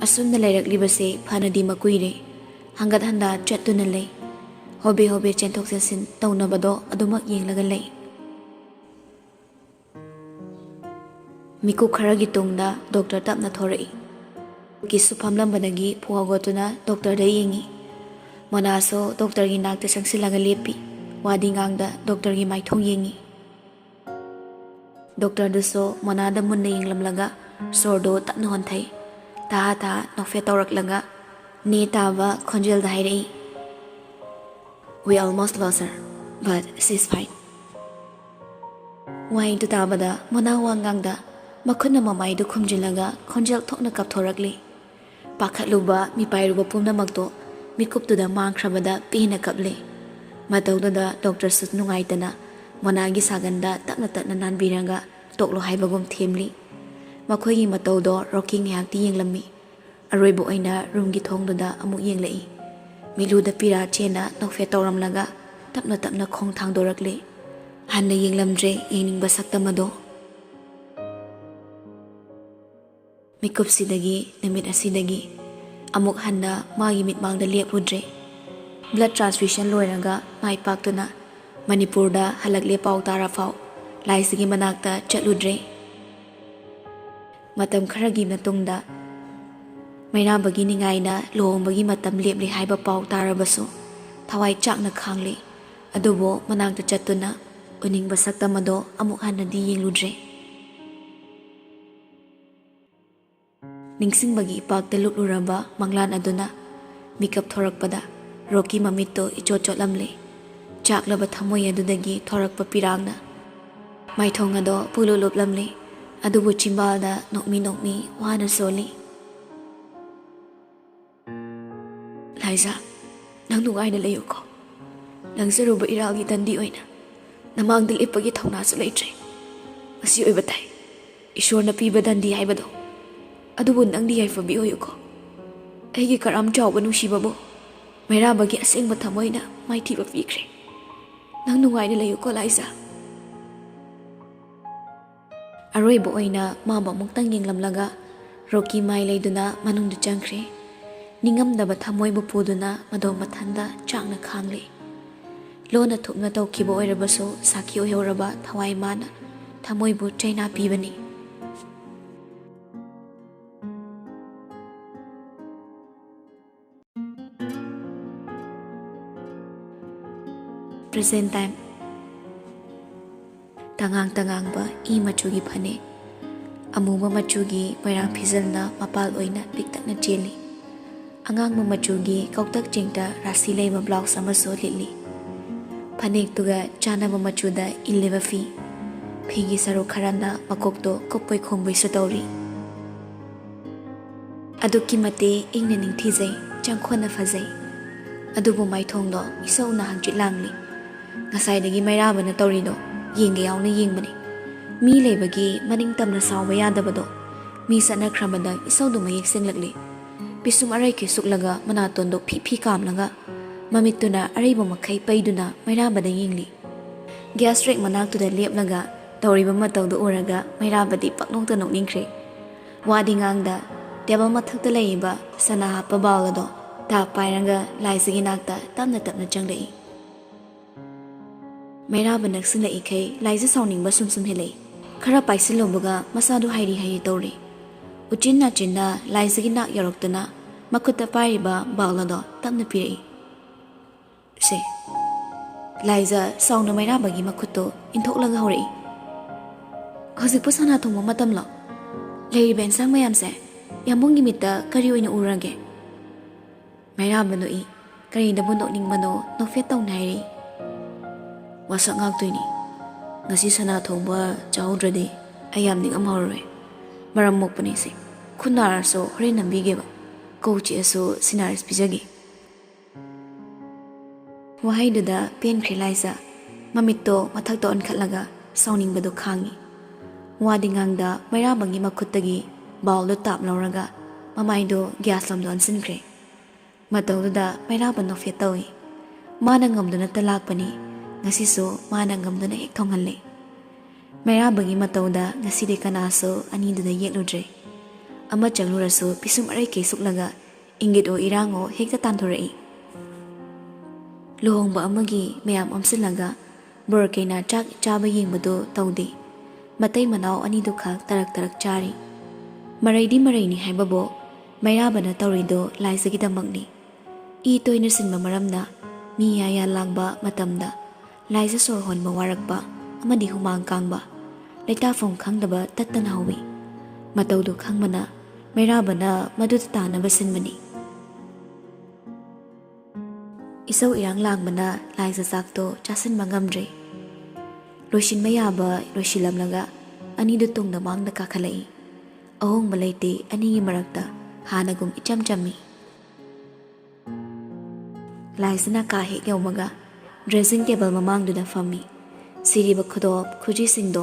ꯑꯁꯨꯝꯅ ꯂꯩꯔꯛꯂꯤꯕꯁꯦ ꯐꯅꯗꯤ ꯃꯀꯨꯏꯔꯦ꯫ ꯍꯪꯒꯠ ꯍꯟꯗ ꯆꯠꯇꯨꯅ ꯂꯩ꯫ ꯍꯣꯕꯦ ꯍꯣꯕꯦ ꯆꯦꯟꯊꯣꯛ ꯆꯦꯟꯁꯤꯟ ꯇꯧꯅꯕꯗꯣ ꯑꯗꯨꯃꯛ ꯌꯦꯡꯂꯒ ꯂꯩ꯫ ꯃꯤꯀꯨꯞ ꯈꯔꯒꯤ ꯇꯨꯡꯗ ꯗꯣꯛꯇꯔ ꯇꯞꯅ ꯊꯣꯔꯛꯏ꯫ ꯀꯤꯁꯨ ꯐꯝꯂꯝꯕꯗꯒꯤ ꯐꯨ ꯍꯧꯒꯠꯇꯨꯅ ꯗꯣꯛꯇꯔꯗ ꯌꯦꯡꯉꯤ꯫ ꯃꯣꯅꯥꯁꯨ ꯗꯣꯛꯇꯔꯒꯤ ꯅꯥꯛꯇ ꯆꯪꯁꯤꯜꯂꯒ ꯂꯦꯞꯄꯤ꯫ ꯋꯥꯗꯤ ꯉꯥꯡꯗ ꯗꯣꯛꯇꯔꯒꯤ ꯃꯥꯏꯊꯣꯡ ꯌꯦꯡꯉꯤ꯫ ꯗꯣꯛꯇꯔꯗꯨꯁꯨ ꯃꯣꯅꯥꯗ ꯃꯨꯟꯅ ꯌꯦꯡꯂꯝꯂꯒ ꯁꯣꯔꯗꯣ ꯇꯞꯅ ꯍꯣꯟꯊꯩ꯫ ꯇꯥ ꯇꯥ ꯅꯣꯛꯐꯦꯠ ꯇꯧꯔꯛꯂꯒ ꯅꯦ ꯇꯥꯕ ꯈꯣꯟꯖꯦꯜꯗ ꯍꯥꯏꯔꯛꯏ, "We almost lost her, but she's fine." ꯋꯥꯍꯩꯗꯨ ꯇꯥꯕꯗ ꯃꯣꯅꯥ ꯋꯥ ꯉꯥꯡꯗ ꯃꯈꯨꯠꯅ ꯃꯃꯥꯏꯗꯨ ꯈꯨꯝꯖꯤꯜꯂꯒ ꯈꯣꯟꯖꯦꯜ ꯊꯣꯛꯅ ꯀꯞꯊꯣꯔꯛꯂꯤ꯫ ꯄꯥꯈꯠꯂꯨꯕ ꯃꯤꯄꯥꯏꯔꯨꯕ ꯄꯨꯝꯅꯃꯛꯇꯣ ꯃꯤꯀꯨꯞꯇꯨꯗ ꯃꯥꯡꯈ꯭ꯔꯕꯗ ꯄꯦꯟꯅ ꯀꯞꯂꯦ꯫ ꯃꯇꯧꯗꯨꯗ ꯗꯣꯛꯇꯔꯁꯨ ꯅꯨꯡꯉꯥꯏꯇꯅ ꯃꯣꯅꯥꯒꯤ ꯁꯥꯒꯟꯗ ꯇꯞꯅ ꯇꯞꯅ ꯅꯥꯟꯕꯤꯔꯒ ꯇꯣꯛꯂꯣ ꯍꯥꯏꯕꯒꯨꯝ ꯊꯦꯝꯂꯤ꯫ ꯃꯈꯣꯏꯒꯤ ꯃꯇꯧꯗꯣ ꯔꯣꯀꯤ ꯉꯥꯏꯍꯥꯛꯇꯤ ꯌꯦꯡꯂꯝꯃꯤ꯫ ꯑꯔꯣꯏꯕ ꯑꯣꯏꯅ ꯔꯨꯝꯒꯤ ꯊꯣꯡꯗꯨꯗ ꯑꯃꯨꯛ ꯌꯦꯡꯂꯛꯏ꯫ ꯃꯤꯂꯨꯗ ꯄꯤꯔꯥ ꯆꯦꯟꯅ ꯅꯣꯛꯐꯦꯠ ꯇꯧꯔꯝꯂꯒ ꯇꯞꯅ ꯇꯞꯅ ꯈꯣꯡ ꯊꯥꯡꯗꯣꯔꯛꯂꯦ꯫ ꯍꯟꯅ ꯌꯦꯡꯂꯝꯗ꯭ꯔꯦ ꯌꯦꯡꯅꯤꯡꯕ ꯁꯛꯇꯝ ꯑꯗꯣ꯫ ꯃꯤꯀꯨꯞꯁꯤꯗꯒꯤ, ꯅꯨꯃꯤꯠ ꯑꯁꯤꯗꯒꯤ ꯑꯃꯨꯛ ꯍꯟꯅ ꯃꯥꯒꯤ ꯃꯤꯠꯃꯥꯡꯗ ꯂꯦꯞꯂꯨꯗ꯭ꯔꯦ꯫ ꯕ꯭ꯂꯗ ꯇ꯭ꯔꯥꯟꯁꯐ꯭ꯌꯨꯁꯟ ꯂꯣꯏꯔꯒ ꯃꯥꯏ ꯄꯥꯛꯇꯨꯅ ꯃꯅꯤꯄꯨꯔꯗ ꯍꯜꯂꯛꯂꯦ ꯄꯥꯎ ꯇꯥꯔꯐꯥꯎ ꯂꯥꯏꯖꯒꯤ ꯃꯅꯥꯛꯇ ꯆꯠꯂꯨꯗ꯭ꯔꯦ꯫ ꯃꯇꯝ ꯈꯔꯒꯤ ꯃꯇꯨꯡꯗ ꯃꯩꯔꯥꯕꯒꯤ ꯅꯤꯡꯉꯥꯏꯅ ꯂꯨꯍꯣꯡꯕꯒꯤ ꯃꯇꯝ ꯂꯦꯞꯂꯦ ꯍꯥꯏꯕ ꯄꯥꯎ ꯇꯥꯔꯕꯁꯨ ꯊꯋꯥꯏ ꯆꯥꯛꯅ ꯈꯥꯡꯂꯤ꯫ ꯑꯗꯨꯕꯨ ꯃꯅꯥꯛꯇ ꯆꯠꯇꯨꯅ ꯎꯅꯤꯡꯕ ꯁꯛꯇꯝ ꯑꯗꯣ ꯑꯃꯨꯛ ꯍꯟꯅꯗꯤ ꯌꯦꯡꯂꯨꯗ꯭ꯔꯦ꯫ ꯅꯤꯡꯁꯤꯡꯕꯒꯤ ꯏꯄꯥꯛꯇ ꯂꯨꯞꯂꯨꯔꯕ ꯃꯪꯂꯥꯟ ꯑꯗꯨꯅ ꯃꯤꯀꯞ ꯊꯣꯔꯛꯄꯗ ꯔꯣꯀꯤ ꯃꯃꯤꯠꯇꯣ ꯏꯆꯣꯠ ꯆꯣꯠꯂꯝꯂꯦ꯫ ꯆꯥꯛꯂꯕ ꯊꯃꯣꯏ ꯑꯗꯨꯗꯒꯤ ꯊꯣꯔꯛꯄ ꯄꯤꯔꯥꯡꯅ ꯃꯥꯏꯊꯣꯡ ꯑꯗꯣ ꯄꯨꯂꯨꯞ ꯂꯨꯞꯂꯝꯂꯦ꯫ ꯑꯗꯨꯕꯨ ꯆꯤꯝꯕꯥꯜꯗ ꯅꯣꯛꯃꯤ ꯅꯣꯛꯃꯤ ꯋꯥꯅ ꯁꯣꯜꯂꯤ꯫ "ꯂꯥꯏꯖꯥ, ꯅꯪ ꯅꯨꯡꯉꯥꯏꯅ ꯂꯩꯌꯨꯀꯣ꯫ ꯂꯪꯖꯔꯨꯕ ꯏꯔꯥꯜꯒꯤ ꯗꯟꯗꯤ ꯑꯣꯏꯅ ꯅꯃꯥꯡꯗ ꯂꯦꯞꯄꯒꯤ ꯊꯧꯅꯥꯁꯨ ꯂꯩꯇ꯭ꯔꯦ꯫ ꯃꯁꯤ ꯑꯣꯏꯕ ꯇꯥꯏ, ꯏꯁꯣꯔꯅ ꯄꯤꯕ ꯗꯟꯗꯤ ꯍꯥꯏꯕꯗꯣ꯫ ꯑꯗꯨꯕꯨ ꯅꯪꯗꯤ ꯌꯥꯏꯐꯕꯤ ꯑꯣꯏꯌꯨꯀꯣ꯫ ꯑꯩꯒꯤ ꯀꯔꯥꯝ ꯆꯥꯎꯕ ꯅꯨꯡꯁꯤꯕꯕꯨ ꯃꯩꯔꯥꯕꯒꯤ ꯑꯁꯦꯡꯕ ꯊꯃꯣꯏꯅ ꯃꯥꯏꯊꯤꯕ ꯄꯤꯈ꯭ꯔꯦ꯫ ꯅꯪ ꯅꯨꯡꯉꯥꯏꯅ ꯂꯩꯌꯨꯀꯣ, ꯂꯥꯏꯖꯥ꯫" ꯑꯔꯣꯏꯕ ꯑꯣꯏꯅ ꯃꯥꯕꯨ ꯑꯃꯨꯛꯇꯪ ꯌꯦꯡꯂꯝꯂꯒ ꯔꯣꯀꯤ ꯃꯥꯏ ꯂꯩꯗꯨꯅ ꯃꯅꯨꯡꯗ ꯆꯪꯈ꯭ꯔꯦ꯫ ꯅꯤꯡꯉꯝꯗꯕ ꯊꯃꯣꯏꯕꯨ ꯄꯨꯗꯨꯅ ꯃꯗꯣ ꯃꯊꯟꯗ ꯆꯥꯛꯅ ꯈꯥꯡꯂꯤ꯫ ꯂꯣꯟꯅ ꯊꯨꯞꯅ ꯇꯧꯈꯤꯕ ꯑꯣꯏꯔꯕꯁꯨ ꯁꯥꯈꯤ ꯑꯣꯏꯍꯧꯔꯕ ꯊꯋꯥꯏ ꯃꯥꯅ ꯊꯃꯣꯏꯕꯨ ꯆꯩꯅꯥ ꯄꯤꯕꯅꯤ꯫ Present time. ꯇꯉꯥꯡ ꯇꯉꯥꯡꯕ ꯏ ꯃꯆꯨꯒꯤ ꯐꯅꯦꯛ, ꯑꯃꯨꯕ ꯃꯆꯨꯒꯤ ꯃꯣꯏꯔꯥꯡ ꯐꯤꯖꯜꯅ ꯃꯄꯥꯜ ꯑꯣꯏꯅ ꯄꯤꯛꯇꯛꯅ ꯆꯦꯜꯂꯤ꯫ ꯑꯉꯥꯡꯕ ꯃꯆꯨꯒꯤ ꯀꯧꯇꯛ ꯆꯦꯡꯇ ꯔꯥꯁꯤ ꯂꯩꯕ ꯕ꯭ꯂꯥꯎꯁ ꯑꯃꯁꯨ ꯂꯤꯠꯂꯤ꯫ ꯐꯅꯦꯛꯇꯨꯒ ꯆꯥꯟꯅꯕ ꯃꯆꯨꯗ ꯏꯜꯂꯤꯕ ꯐꯤ, ꯐꯤꯒꯤ ꯁꯔꯨꯛ ꯈꯔꯅ ꯃꯀꯣꯛꯇꯣ ꯀꯨꯞꯄꯣꯏ ꯈꯣꯡꯕꯣꯏꯁꯨ ꯇꯧꯔꯤ꯫ ꯑꯗꯨꯛꯀꯤ ꯃꯇꯤꯛ ꯏꯪꯅ ꯅꯤꯡꯊꯤꯖꯩ, ꯆꯪꯈꯣꯟꯅ ꯐꯖꯩ꯫ ꯑꯗꯨꯕꯨ ꯃꯥꯏꯊꯣꯡꯗꯣ ꯏꯁꯧꯅ ꯍꯪꯆꯤꯠ ꯂꯥꯡꯂꯤ꯫ ꯉꯁꯥꯏꯗꯒꯤ ꯃꯩꯔꯥꯕꯅ ꯇꯧꯔꯤꯗꯣ ꯌꯦꯡꯒꯦ ꯌꯥꯎꯅ ꯌꯦꯡꯕꯅꯤ꯫ ꯃꯤ ꯂꯩꯕꯒꯤ ꯃꯅꯤꯡ ꯇꯝꯅ ꯁꯥꯎꯕ ꯌꯥꯗꯕꯗꯣ꯫ ꯃꯤ ꯆꯠꯅꯈ꯭ꯔꯕꯗ ꯏꯁꯧꯗꯨ ꯃꯌꯦꯛ ꯁꯦꯡꯂꯛꯂꯤ꯫ ꯄꯤꯁꯨꯝ ꯑꯔꯩꯈꯩ ꯁꯨꯛꯂꯒ ꯃꯅꯥꯇꯣꯟꯗꯣ ꯐꯤ ꯐꯤ ꯀꯥꯝꯂꯒ ꯃꯃꯤꯠꯇꯨꯅ ꯑꯔꯩꯕ ꯃꯈꯩ ꯄꯩꯗꯨꯅ ꯃꯩꯔꯥꯕꯗ ꯌꯦꯡꯂꯤ꯫ ꯒ꯭ꯌꯥꯁ ꯔꯦꯛ ꯃꯅꯥꯛꯇꯨꯗ ꯂꯦꯞꯂꯒ ꯇꯧꯔꯤꯕ ꯃꯇꯧꯗꯨ ꯎꯔꯒ ꯃꯩꯔꯥꯕꯗꯤ ꯄꯪꯅꯣꯛꯇ ꯅꯣꯛꯅꯤꯡꯈ꯭ꯔꯦ꯫ ꯋꯥꯗꯤ ꯉꯥꯡꯗ ꯇꯦꯕꯜ ꯃꯊꯛꯇ ꯂꯩꯔꯤꯕ ꯁꯅꯥ ꯍꯥꯞꯄ ꯕꯥꯎꯜ ꯑꯗꯣ ꯇꯥꯞ ꯄꯥꯏꯔꯒ ꯂꯥꯏꯖꯒꯤ ꯅꯥꯛꯇ ꯇꯞꯅ ꯇꯞꯅ ꯆꯪꯂꯛꯏ꯫ ꯃꯩꯔꯥꯕ ꯅꯛꯁꯤꯜꯂꯛꯏꯈꯩ ꯂꯥꯏꯖ ꯁꯥꯎꯅꯤꯡꯕ ꯁꯨꯝ ꯁꯨꯝ ꯍꯦꯜꯂꯛꯏ꯫ ꯈꯔ ꯄꯥꯏꯁꯤꯜꯂꯨꯕꯒ ꯃꯁꯥꯗꯨ ꯍꯩꯔꯤ ꯍꯩꯔꯤ ꯇꯧꯔꯤ꯫ ꯎꯆꯤꯟ ꯅꯥꯆꯤꯟꯅ ꯂꯥꯏꯖꯒꯤ ꯅꯥꯛ ꯌꯧꯔꯛꯇꯨꯅ ꯃꯈꯨꯠꯇ ꯄꯥꯏꯔꯤꯕ ꯕꯥꯎꯜ ꯑꯗꯣ ꯇꯞꯅ ꯄꯤꯔꯛꯏ꯫ ꯁꯦ꯫ ꯂꯥꯏꯖ ꯁꯥꯎꯅ ꯃꯩꯔꯥꯕꯒꯤ ꯃꯈꯨꯠꯇꯨ ꯏꯟꯊꯣꯛꯂꯒ ꯍꯧꯔꯛꯏ꯫ "ꯍꯧꯖꯤꯛꯄꯨ ꯁꯅꯥ ꯊꯣꯡꯕ ꯃꯇꯝꯂꯣ? ꯂꯩꯔꯤꯕ ꯑꯦꯟꯁꯥꯡ ꯃꯌꯥꯝꯁꯦ ꯌꯥꯝꯕꯨꯡꯒꯤ ꯃꯤꯠꯇ ꯀꯔꯤ ꯑꯣꯏꯅ ꯎꯔꯒꯦ?" ꯃꯩꯔꯥꯕ ꯅꯣꯛꯏ꯫ ꯀꯔꯤꯗꯕꯨ ꯅꯣꯛꯅꯤꯡꯕꯅꯣ, ꯅꯣꯛꯐꯦꯠ ꯇꯧꯅ ꯍꯥꯏꯔꯤ꯫ "ꯋꯥꯁꯛ ꯉꯥꯛꯇꯣꯏꯅꯤ꯫ ꯉꯁꯤ ꯁꯅꯥ ꯊꯣꯡꯕ ꯆꯥꯍꯧꯗ꯭ꯔꯗꯤ ꯑꯩ ꯌꯥꯝ ꯅꯤꯡꯉꯝꯍꯧꯔꯔꯣꯏ꯫ ꯃꯔꯝ ꯃꯣꯛꯄꯅꯤ ꯁꯦ꯫ ꯈꯨꯠ ꯅꯥꯔꯁꯨ ꯍꯣꯔꯦꯟ ꯅꯝꯕꯤꯒꯦꯕ꯫ ꯀꯣꯛ ꯆꯤꯛꯑꯁꯨ ꯁꯤꯅꯥꯔꯤꯁ ꯄꯤꯖꯒꯦ꯫" ꯋꯥꯍꯩꯗꯨꯗ ꯄꯦꯟꯈ꯭ꯔꯦ ꯂꯥꯏꯖ꯫ ꯃꯃꯤꯠꯇꯣ ꯃꯊꯛꯇ ꯑꯣꯟꯈꯠꯂꯒ ꯁꯥꯎꯅꯤꯡꯕꯗꯣ ꯈꯥꯡꯉꯤ꯫ ꯋꯥꯗꯤ ꯉꯥꯡꯗ ꯃꯩꯔꯥꯕꯒꯤ ꯃꯈꯨꯠꯇꯒꯤ ꯕꯥꯎꯜꯗꯣ ꯇꯥꯞ ꯂꯧꯔꯒ ꯃꯃꯥꯏꯗꯣ ꯒ꯭ꯌꯥꯁ ꯂꯣꯝꯗ ꯑꯣꯟꯁꯤꯟꯈ꯭ꯔꯦ꯫ ꯃꯇꯧꯗꯨꯗ ꯃꯩꯔꯥꯕ ꯅꯣꯛꯐꯦꯠ ꯇꯧꯏ꯫ ꯃꯥꯅ ꯉꯝꯗꯨꯅꯇ ꯂꯥꯛꯄꯅꯤ, ꯉꯁꯤꯁꯨ ꯃꯥꯅ ꯉꯝꯗꯨꯅ ꯍꯦꯛ ꯊꯣꯡꯍꯜꯂꯤ꯫ ꯃꯩꯔꯥꯕꯒꯤ ꯃꯇꯧꯗ ꯉꯁꯤꯗꯤ ꯀꯅꯥꯁꯨ ꯑꯅꯤꯗꯨꯗ ꯌꯦꯛꯂꯨꯗ꯭ꯔꯦ꯫ ꯑꯃ ꯆꯪꯂꯨꯔꯁꯨ ꯄꯤꯁꯨꯝ ꯑꯔꯩꯈꯩ ꯁꯨꯛꯂꯒ ꯏꯪꯒꯤꯠꯑꯣ ꯏꯔꯥꯡꯑꯣ ꯍꯦꯛꯇ ꯇꯥꯟꯊꯣꯔꯛꯏ꯫ ꯂꯨꯍꯣꯡꯕ ꯑꯃꯒꯤ ꯃꯌꯥꯝ ꯑꯣꯝꯁꯤꯜꯂꯒ ꯕꯣꯔ ꯀꯩꯅꯥ ꯆꯥꯛ ꯆꯥꯕ ꯌꯦꯡꯕꯗꯨ ꯇꯧꯗꯦ꯫ ꯃꯇꯩ ꯃꯅꯥꯎ ꯑꯅꯤꯗꯨꯈꯛ ꯇꯔꯛ ꯇꯔꯛ ꯆꯥꯔꯤ꯫ ꯃꯔꯩꯗꯤ ꯃꯔꯩꯅꯤ ꯍꯥꯏꯕꯕꯨ ꯃꯩꯔꯥꯕꯅ ꯇꯧꯔꯤꯗꯨ ꯂꯥꯏꯖꯒꯤꯗꯃꯛꯅꯤ꯫ ꯏ ꯇꯣꯏꯅ ꯁꯤꯟꯕ ꯃꯔꯝꯅ ꯃꯤ ꯌꯥ ꯌꯥ ꯂꯥꯡꯕ ꯃꯇꯝꯗ ꯂꯥꯏꯖ ꯁꯣꯔ ꯍꯣꯟꯕ ꯋꯥꯔꯛꯄ, ꯑꯃꯗꯤ ꯍꯨꯃꯥꯡ ꯀꯥꯡꯕ, ꯂꯩꯇꯥꯐꯝ ꯈꯪꯗꯕ ꯇꯠꯇꯅ ꯍꯧꯏ꯫ ꯃꯇꯧꯗꯨ ꯈꯪꯕꯅ ꯃꯩꯔꯥꯕꯅ ꯃꯗꯨꯗ ꯇꯥꯅꯕ ꯁꯤꯟꯕꯅꯤ꯫ ꯏꯁꯧ ꯏꯔꯥꯡ ꯂꯥꯡꯕꯅ ꯂꯥꯏꯖ ꯆꯥꯛꯇꯣ ꯆꯥꯁꯤꯟꯕ ꯉꯝꯗ꯭ꯔꯦ꯫ ꯂꯣꯏꯁꯤꯟꯕ ꯌꯥꯕ ꯂꯣꯏꯁꯤꯜꯂꯝꯂꯒ ꯑꯅꯤꯗꯨ ꯇꯨꯡꯗ ꯃꯥꯡꯗ ꯀꯥꯈꯠꯂꯛꯏ꯫ ꯑꯍꯣꯡꯕ ꯂꯩꯇꯦ ꯑꯅꯤꯒꯤ ꯃꯔꯛꯇ, ꯍꯥꯟꯅꯒꯨꯝ ꯏꯆꯝ ꯆꯝꯃꯤ꯫ ꯂꯥꯏꯖꯅ ꯀꯥ ꯍꯦꯛ ꯌꯧꯕꯒ dressing table ꯃꯃꯥꯡꯗꯨꯗ ꯐꯝꯃꯤ꯫ ꯁꯤꯔꯤꯕ ꯈꯨꯗꯣꯞ ꯈꯨꯖꯤꯁꯤꯡꯗꯣ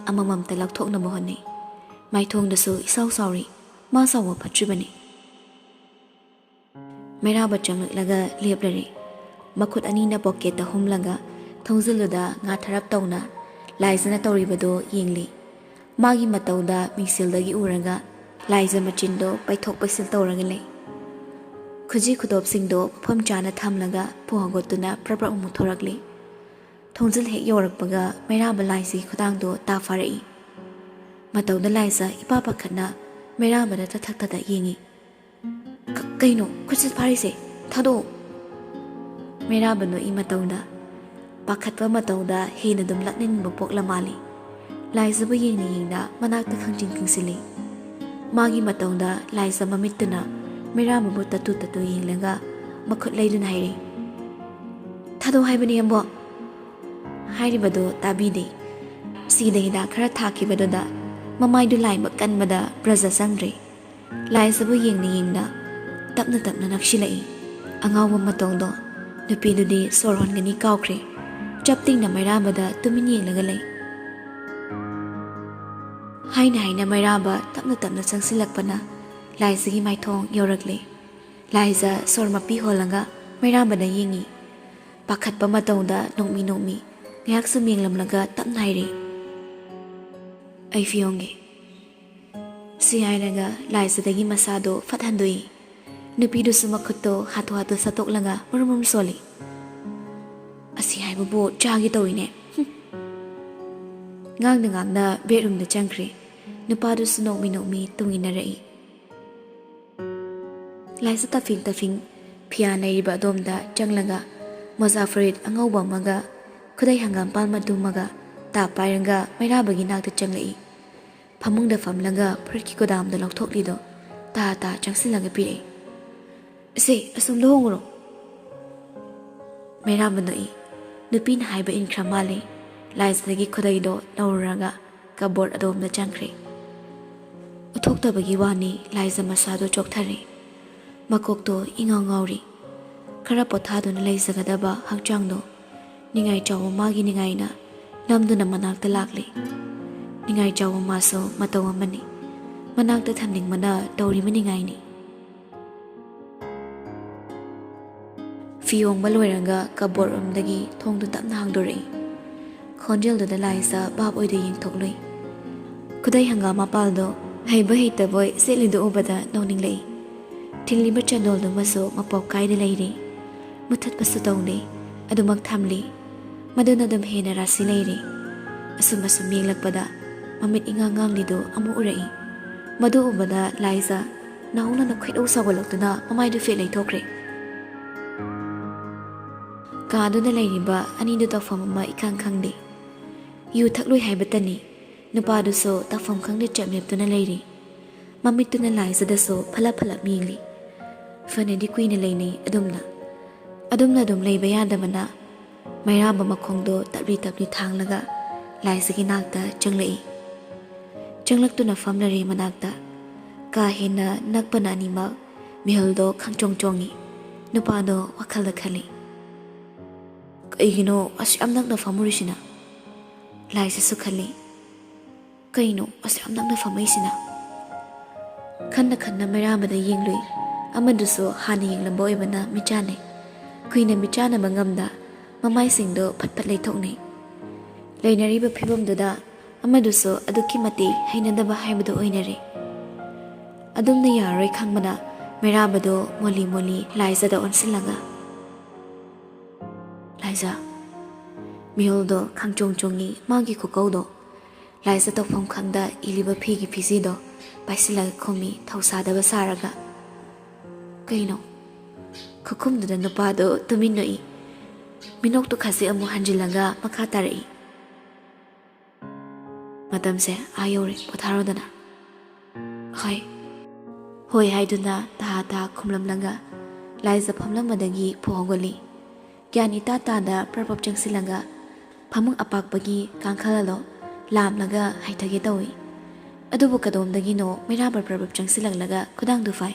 ꯑꯃꯃꯝꯇ ꯂꯧꯊꯣꯛꯅꯕ ꯍꯣꯠꯅꯩ꯫ ꯃꯥꯏꯊꯣꯡꯗꯁꯨ ꯏꯁꯥꯎ ꯁꯥꯎꯔꯤ꯫ ꯃꯥ ꯁꯥꯎꯕ ꯐꯠꯇ꯭ꯔꯤꯕꯅꯤ꯫ ꯃꯩꯔꯥꯕ ꯆꯪꯂꯛꯂꯒ ꯂꯦꯞꯂꯔꯦ꯫ ꯃꯈꯨꯠ ꯑꯅꯤꯅ ꯄꯣꯀꯦꯠꯇ ꯍꯨꯝꯂꯒ ꯊꯣꯡꯖꯤꯜꯗꯨꯗ ꯉꯥ ꯊꯔꯞ ꯇꯧꯅ ꯂꯥꯏꯖꯅ ꯇꯧꯔꯤꯕꯗꯨ ꯌꯦꯡꯂꯤ꯫ ꯃꯥꯒꯤ ꯃꯇꯧꯗ ꯃꯤꯡꯁꯦꯜꯗꯒꯤ ꯎꯔꯒ ꯂꯥꯏꯖ ꯃꯆꯤꯟꯗꯣ ꯄꯩꯊꯣꯛ ꯄꯩꯁꯤꯜ ꯇꯧꯔꯒ ꯂꯩ꯫ ꯈꯨꯖꯤ ꯈꯨꯗꯣꯞꯁꯤꯡꯗꯣ ꯃꯐꯝ ꯆꯥꯅ ꯊꯝꯂꯒ ꯐꯨ ꯍꯧꯒꯠꯇꯨꯅ ꯄ꯭ꯔꯞ ꯄ꯭ꯔꯞ ꯑꯃꯨꯛ ꯊꯣꯔꯛꯂꯤ꯫ ꯊꯣꯡꯖꯤꯜ ꯍꯦꯛ ꯌꯧꯔꯛꯄꯒ ꯃꯩꯔꯥꯕ ꯂꯥꯏꯖꯒꯤ ꯈꯨꯗꯥꯡꯗꯣ ꯇꯥ ꯐꯥꯔꯛꯏ꯫ ꯃꯇꯧꯗ ꯂꯥꯏꯖ ꯏꯄꯥ ꯄꯥꯈꯠꯅ ꯃꯩꯔꯥꯕꯗ ꯇꯊꯛ ꯇꯊꯛ ꯌꯦꯡꯏ꯫ "ꯀ-, ꯀꯩꯅꯣ ꯈꯨꯠꯁꯤꯠ ꯐꯥꯔꯤꯁꯦ? ꯊꯥꯗꯣꯛꯑꯣ!" ꯃꯩꯔꯥꯕ ꯅꯣꯛꯏ ꯃꯇꯧꯗ꯫ ꯄꯥꯈꯠꯄ ꯃꯇꯧꯗ ꯍꯦꯟꯅ ꯑꯗꯨꯝ ꯂꯛꯅꯅꯤꯡꯕ ꯄꯣꯛꯂ ꯃꯥꯜꯂꯤ꯫ ꯂꯥꯏꯖꯕꯨ ꯌꯦꯡꯅ ꯌꯦꯡꯅ ꯃꯅꯥꯛꯇ ꯈꯪꯆꯤꯡ ꯆꯤꯡꯁꯤꯜꯂꯤ꯫ ꯃꯥꯒꯤ ꯃꯇꯧꯗ ꯂꯥꯏꯖ ꯃꯃꯤꯠꯇꯨꯅ ꯃꯩꯔꯥꯕꯕꯨ ꯇꯠꯇꯨ ꯇꯠꯇꯨ ꯌꯦꯡꯂꯒ ꯃꯈꯨꯠ ꯂꯩꯗꯨꯅ ꯍꯥꯏꯔꯤ, "ꯊꯥꯗꯣꯛꯑꯣ ꯍꯥꯏꯕꯅꯤ, ꯑꯕꯣꯛ!" ꯍꯥꯏꯔꯤꯕꯗꯨ ꯇꯥꯕꯤꯗꯦ꯫ ꯁꯤꯗ ꯍꯤꯗꯥꯛ ꯈꯔ ꯊꯥꯈꯤꯕꯗꯨꯗ ꯃꯃꯥꯏꯗꯨ ꯂꯥꯏꯕ ꯀꯟꯕꯗ ꯕ꯭ꯔꯖ ꯆꯪꯗ꯭ꯔꯦ꯫ ꯂꯥꯏꯖꯕꯨ ꯌꯦꯡꯅ ꯌꯦꯡꯅ ꯇꯞꯅ ꯇꯞꯅ ꯅꯛꯁꯤꯜꯂꯛꯏ꯫ ꯑꯉꯥꯎꯕ ꯃꯇꯧꯗꯣ꯫ ꯅꯨꯄꯤꯗꯨꯗꯤ ꯁꯣꯔ ꯍꯣꯟꯒꯅꯤ ꯀꯥꯎꯈ꯭ꯔꯦ꯫ ꯆꯞ ꯇꯤꯡꯅ ꯃꯩꯔꯥꯕꯗ ꯇꯨꯃꯤꯟ ꯌꯦꯡꯂꯒ ꯂꯩ꯫ ꯍꯥꯏꯅ ꯍꯥꯏꯅ ꯃꯩꯔꯥꯕ ꯇꯞꯅ ꯇꯞꯅ ꯆꯪꯁꯤꯜꯂꯛꯄꯅ ꯂꯥꯏꯖꯒꯤ ꯃꯥꯏꯊꯣꯡ ꯌꯧꯔꯛꯂꯦ꯫ ꯂꯥꯏꯖ ꯁꯣꯔ ꯃꯄꯤ ꯍꯣꯜꯂꯒ ꯃꯩꯔꯥꯕꯗ ꯌꯦꯡꯉꯤ꯫ ꯄꯥꯈꯠꯄ ꯃꯇꯧꯗ ꯅꯣꯛꯃꯤ ꯅꯣꯛꯃꯤ ꯉꯥꯏꯍꯥꯛ ꯁꯨꯝ ꯌꯦꯡꯂꯝꯂꯒ ꯇꯞꯅ ꯍꯥꯏꯔꯛꯏ, "ꯑꯩ ꯐꯤ ꯍꯣꯡꯒꯦ"꯫ ꯁꯤ ꯍꯥꯏꯔꯒ ꯂꯥꯏꯖꯗꯒꯤ ꯃꯁꯥꯗꯣ ꯐꯠ ꯍꯟꯗꯣꯛꯏ꯫ ꯅꯨꯄꯤꯗꯨꯁꯨ ꯃꯈꯨꯠꯇꯣ ꯍꯥꯊꯨ ꯍꯥꯊꯨ ꯁꯠꯇꯣꯛꯂꯒ ꯃꯔꯨꯝ ꯃꯔꯨꯝ ꯁꯣꯜꯂꯤ꯫ "ꯑꯁꯤ ꯍꯥꯏꯕꯕꯨ ꯆꯥꯒꯦ ꯇꯧꯏꯅꯦ"꯫ ꯍꯨꯝ꯫ ꯉꯥꯡꯅ ꯉꯥꯡꯅ ꯕꯦꯗꯔꯨꯝꯗ ꯆꯪꯈ꯭ꯔꯦ꯫ ꯅꯨꯄꯥꯗꯨꯁꯨ ꯅꯣꯛꯃꯤ ꯅꯣꯛꯃꯤ ꯇꯨꯡ ꯏꯟꯅꯔꯛꯏ꯫ ꯂꯥꯏꯖ ꯇꯐꯤꯡ ꯇꯐꯤꯡ ꯐꯤꯌꯥ ꯅꯩꯔꯤꯕ ꯑꯗꯣꯝꯗ ꯆꯪꯂꯒ ꯃꯣꯖꯥ ꯐꯨꯔꯤꯠ ꯑꯉꯧꯕ ꯑꯃꯒ ꯈꯨꯗꯩ ꯍꯪꯒꯥꯝꯄꯥꯜ ꯃꯇꯨꯝ ꯑꯃꯒ ꯇꯥ ꯄꯥꯏꯔꯒ ꯃꯩꯔꯥꯕꯒꯤ ꯅꯥꯛꯇ ꯆꯪꯂꯛꯏ꯫ ꯐꯃꯨꯡꯗ ꯐꯝꯂꯒ ꯐꯨꯔꯤꯠꯀꯤ ꯒꯣꯗꯥꯝꯗ ꯂꯧꯊꯣꯛꯂꯤꯗꯣ ꯇꯥ ꯇꯥ ꯆꯪꯁꯤꯜꯂꯒ ꯄꯤꯔꯛꯏ꯫ "ꯏꯆꯦ, ꯑꯁꯣꯝꯗ ꯍꯣꯡꯉꯨꯔꯣ꯫" ꯃꯩꯔꯥꯕ ꯅꯣꯛꯏ꯫ ꯅꯨꯄꯤꯅ ꯍꯥꯏꯕ ꯏꯟꯈ꯭ꯔ ꯃꯥꯜꯂꯦ꯫ ꯂꯥꯏꯖꯗꯒꯤ ꯈꯨꯗꯩꯗꯣ ꯂꯧꯔꯨꯔꯒ ꯀꯕꯣꯔꯗ ꯑꯗꯣꯝꯗ ꯆꯪꯈ꯭ꯔꯦ꯫ ꯎꯠꯊꯣꯛꯇꯕꯒꯤ ꯋꯥꯅꯤ, ꯂꯥꯏꯖ ꯃꯁꯥꯗꯣ ꯆꯣꯛꯊꯔꯦ꯫ ꯃꯀꯣꯛꯇꯣ ꯏꯉꯥꯎ ꯉꯥꯎꯔꯤ꯫ ꯈꯔ ꯄꯣꯊꯥꯗꯨꯅ ꯂꯩꯖꯒꯗꯕ ꯍꯛꯆꯥꯡꯗꯣ ꯅꯤꯡꯉꯥꯏ ꯆꯥꯎꯕ ꯃꯥꯒꯤ ꯅꯤꯡꯉꯥꯏꯅ ꯅꯝꯗꯨꯅ ꯃꯅꯥꯛꯇ ꯂꯥꯛꯂꯦ꯫ ꯅꯤꯡꯉꯥꯏ ꯆꯥꯎꯕ ꯃꯥꯁꯨ ꯃꯇꯧ ꯑꯃꯅꯤ꯫ ꯃꯅꯥꯛꯇ ꯊꯝꯅꯤꯡꯕꯅ ꯇꯧꯔꯤꯕ ꯅꯤꯡꯉꯥꯏꯅꯤ꯫ ꯐꯤ ꯍꯣꯡꯕ ꯂꯣꯏꯔꯒ ꯀꯕꯣꯔꯗ ꯔꯨꯝꯗꯒꯤ ꯊꯣꯡꯗꯨ ꯇꯞꯅ ꯍꯥꯡꯗꯣꯔꯛꯏ꯫ ꯈꯣꯟꯖꯦꯜꯗꯨꯗ ꯂꯥꯏꯖ ꯚꯥꯞ ꯑꯣꯏꯗ ꯌꯦꯡꯊꯣꯛꯂꯨꯏ꯫ ꯈꯨꯗꯩ ꯍꯪꯒꯥꯝ ꯃꯄꯥꯜꯗꯣ ꯍꯩꯕ ꯍꯩꯇꯕꯣꯏ ꯁꯦꯠꯂꯤꯗꯨ ꯎꯕꯗ ꯅꯣꯛꯅꯤꯡꯂꯛꯏ꯫ ꯊꯤꯜꯂꯤꯕ ꯆꯟꯗꯣꯜꯗꯨꯃꯁꯨ ꯃꯄꯣꯞ ꯀꯥꯏꯗ ꯂꯩꯔꯤ꯫ ꯃꯨꯊꯠꯄꯁꯨ ꯇꯧꯗꯦ, ꯑꯗꯨꯃꯛ ꯊꯝꯂꯤ꯫ ꯃꯗꯨꯅ ꯑꯗꯨꯝ ꯍꯦꯟꯅ ꯔꯥꯁꯤ ꯂꯩꯔꯤ꯫ ꯑꯁꯨꯝ ꯑꯁꯨꯝ ꯌꯦꯡꯂꯛꯄꯗ ꯃꯃꯤꯠ ꯏꯉꯥꯡ ꯉꯥꯡꯂꯤꯗꯨ ꯑꯃꯨꯛ ꯎꯔꯛꯏ꯫ ꯃꯗꯨ ꯎꯕꯗ ꯂꯥꯏꯖ ꯅꯧꯍꯧꯅꯅ ꯈꯣꯏꯗꯧ ꯁꯥꯎꯒꯠꯂꯛꯇꯨꯅ ꯃꯃꯥꯏꯗꯨ ꯐꯦꯠ ꯂꯩꯊꯣꯛꯈ꯭ꯔꯦ꯫ ꯀꯥꯗꯨꯗ ꯂꯩꯔꯤꯕ ꯑꯅꯤꯗꯨ ꯇꯧꯐꯝ ꯑꯃ ꯏꯈꯪ ꯈꯪꯗꯦ꯫ ꯌꯨ ꯊꯛꯂꯣꯏ ꯍꯥꯏꯕꯇꯅꯤ, ꯅꯨꯄꯥꯗꯨꯁꯨ ꯇꯧꯐꯝ ꯈꯪꯗꯦ ꯆꯞ ꯂꯦꯞꯇꯨꯅ ꯂꯩꯔꯤ꯫ ꯃꯃꯤꯠꯇꯨꯅ ꯂꯥꯏꯖꯗꯁꯨ ꯐꯂꯞ ꯐꯂꯞ ꯌꯦꯡꯂꯤ꯫ ꯐꯅꯗꯤ ꯀꯨꯏꯅ ꯂꯩꯅꯩ ꯑꯗꯨꯝꯅ꯫ ꯑꯗꯨꯝꯅ ꯑꯗꯨꯝ ꯂꯩꯕ ꯌꯥꯗꯕꯅ ꯃꯩꯔꯥꯕ ꯃꯈꯣꯡꯗꯣ ꯇꯞꯂꯤ ꯇꯞꯂꯤ ꯊꯥꯡꯂꯒ ꯂꯥꯏꯖꯒꯤ ꯅꯥꯛꯇ ꯆꯪꯂꯛꯏ꯫ ꯆꯪꯂꯛꯇꯨꯅ ꯐꯝꯂꯔꯦ ꯃꯅꯥꯛꯇ꯫ ꯀꯥ ꯍꯦꯟꯅ ꯅꯛꯄꯅ ꯑꯅꯤꯃꯛ ꯃꯤꯍꯨꯜꯗꯣ ꯈꯪꯆꯣꯡ ꯆꯣꯡꯏ꯫ ꯅꯨꯄꯥꯗꯣ ꯋꯥꯈꯜꯗ ꯈꯜꯂꯤ, "ꯀꯩꯒꯤꯅꯣ ꯑꯁꯨꯛ ꯌꯥꯝ ꯅꯛꯅ ꯐꯝꯃꯨꯔꯤꯁꯤꯅ?" ꯂꯥꯏꯖꯁꯨ ꯈꯜꯂꯤ, "ꯀꯩꯅꯣ ꯑꯁꯨꯛ ꯌꯥꯝ ꯅꯛꯅ ꯐꯝꯃꯛꯏꯁꯤꯅ?" ꯈꯟꯅ ꯈꯟꯅ ꯃꯩꯔꯥꯕꯗ ꯌꯦꯡꯂꯨꯏ꯫ ꯑꯃꯗꯨꯁꯨ ꯍꯥꯟꯅ ꯌꯦꯡꯂꯝꯕ ꯑꯣꯏꯕꯅ ꯃꯤꯠꯆꯥꯟꯅꯩ꯫ ꯀꯨꯏꯅ ꯃꯤꯠꯆꯥꯟꯅꯕ ꯉꯝꯗ ꯃꯃꯥꯏꯁꯤꯡꯗꯣ ꯐꯠ ꯐꯠ ꯂꯩꯊꯣꯛꯅꯩ꯫ ꯂꯩꯅꯔꯤꯕ ꯐꯤꯕꯝꯗꯨꯗ ꯑꯃꯗꯨꯁꯨ ꯑꯗꯨꯛꯀꯤ ꯃꯇꯤꯛ ꯍꯩꯅꯗꯕ ꯍꯥꯏꯕꯗꯨ ꯑꯣꯏꯅꯔꯦ꯫ ꯑꯗꯨꯝꯅ ꯌꯥꯔꯔꯣꯏ ꯈꯪꯕꯅ ꯃꯩꯔꯥꯕꯗꯣ ꯃꯣꯂꯤ ꯃꯣꯂꯤ ꯂꯥꯏꯖꯗ ꯑꯣꯟꯁꯤꯜꯂꯒ, "ꯂꯥꯏꯖ꯫" ꯃꯤꯍꯨꯜꯗꯣ ꯈꯪꯆꯣꯡ ꯆꯣꯡꯉꯤ ꯃꯥꯒꯤ ꯈꯨꯀꯧꯗꯣ꯫ ꯂꯥꯏꯖ ꯇꯧꯐꯝ ꯈꯪꯗ ꯏꯜꯂꯤꯕ ꯐꯤꯒꯤ ꯐꯤꯖꯤꯗꯣ ꯄꯥꯏꯁꯤꯜꯂꯒ ꯈꯨꯝꯃꯤ ꯊꯧꯁꯥꯗꯕ ꯁꯥꯔꯒ꯫ "ꯀꯩꯅꯣ?" ꯈꯨꯈꯨꯝꯗꯨꯗ ꯅꯨꯄꯥꯗꯣ ꯇꯨꯃꯤꯟ ꯅꯣꯛꯏ꯫ ꯃꯤꯅꯣꯛꯇꯨ ꯈꯖꯤꯛ ꯑꯃꯨꯛ ꯍꯟꯖꯤꯜꯂꯒ ꯃꯈꯥ ꯇꯥꯔꯛꯏ꯫ "ꯃꯇꯝꯁꯦ ꯑꯥ ꯌꯧꯔꯦ, ꯄꯣꯊꯥꯔꯣꯗꯅ꯫" "ꯍꯣꯏ꯫" "ꯍꯣꯏ" ꯍꯥꯏꯗꯨꯅ ꯇꯍꯥ ꯇꯍꯥ ꯈꯨꯝꯂꯝꯂꯒ ꯂꯥꯏꯖ ꯐꯝꯂꯝꯕꯗꯒꯤ ꯐꯨꯛ ꯍꯧꯒꯠꯂꯤ꯫ ꯒ꯭ꯌꯥꯟ ꯏꯇꯥ ꯇꯥꯗ ꯄ꯭ꯔꯞ ꯄ꯭ꯔꯞ ꯆꯪꯁꯤꯜꯂꯒ ꯐꯃꯨꯡ ꯑꯄꯥꯛꯄꯒꯤ ꯀꯥꯡꯈꯜ ꯑꯗꯣ ꯂꯥꯝꯂꯒ ꯍꯩꯊꯒꯦ ꯇꯧꯏ꯫ ꯑꯗꯨꯕꯨ ꯀꯗꯣꯝꯗꯒꯤꯅꯣ ꯃꯩꯔꯥꯕ ꯄ꯭ꯔꯞ ꯄ꯭ꯔꯞ ꯆꯪꯁꯤꯜꯂꯛꯂꯒ ꯈꯨꯗꯥꯡꯗꯨ ꯐꯥꯏ꯫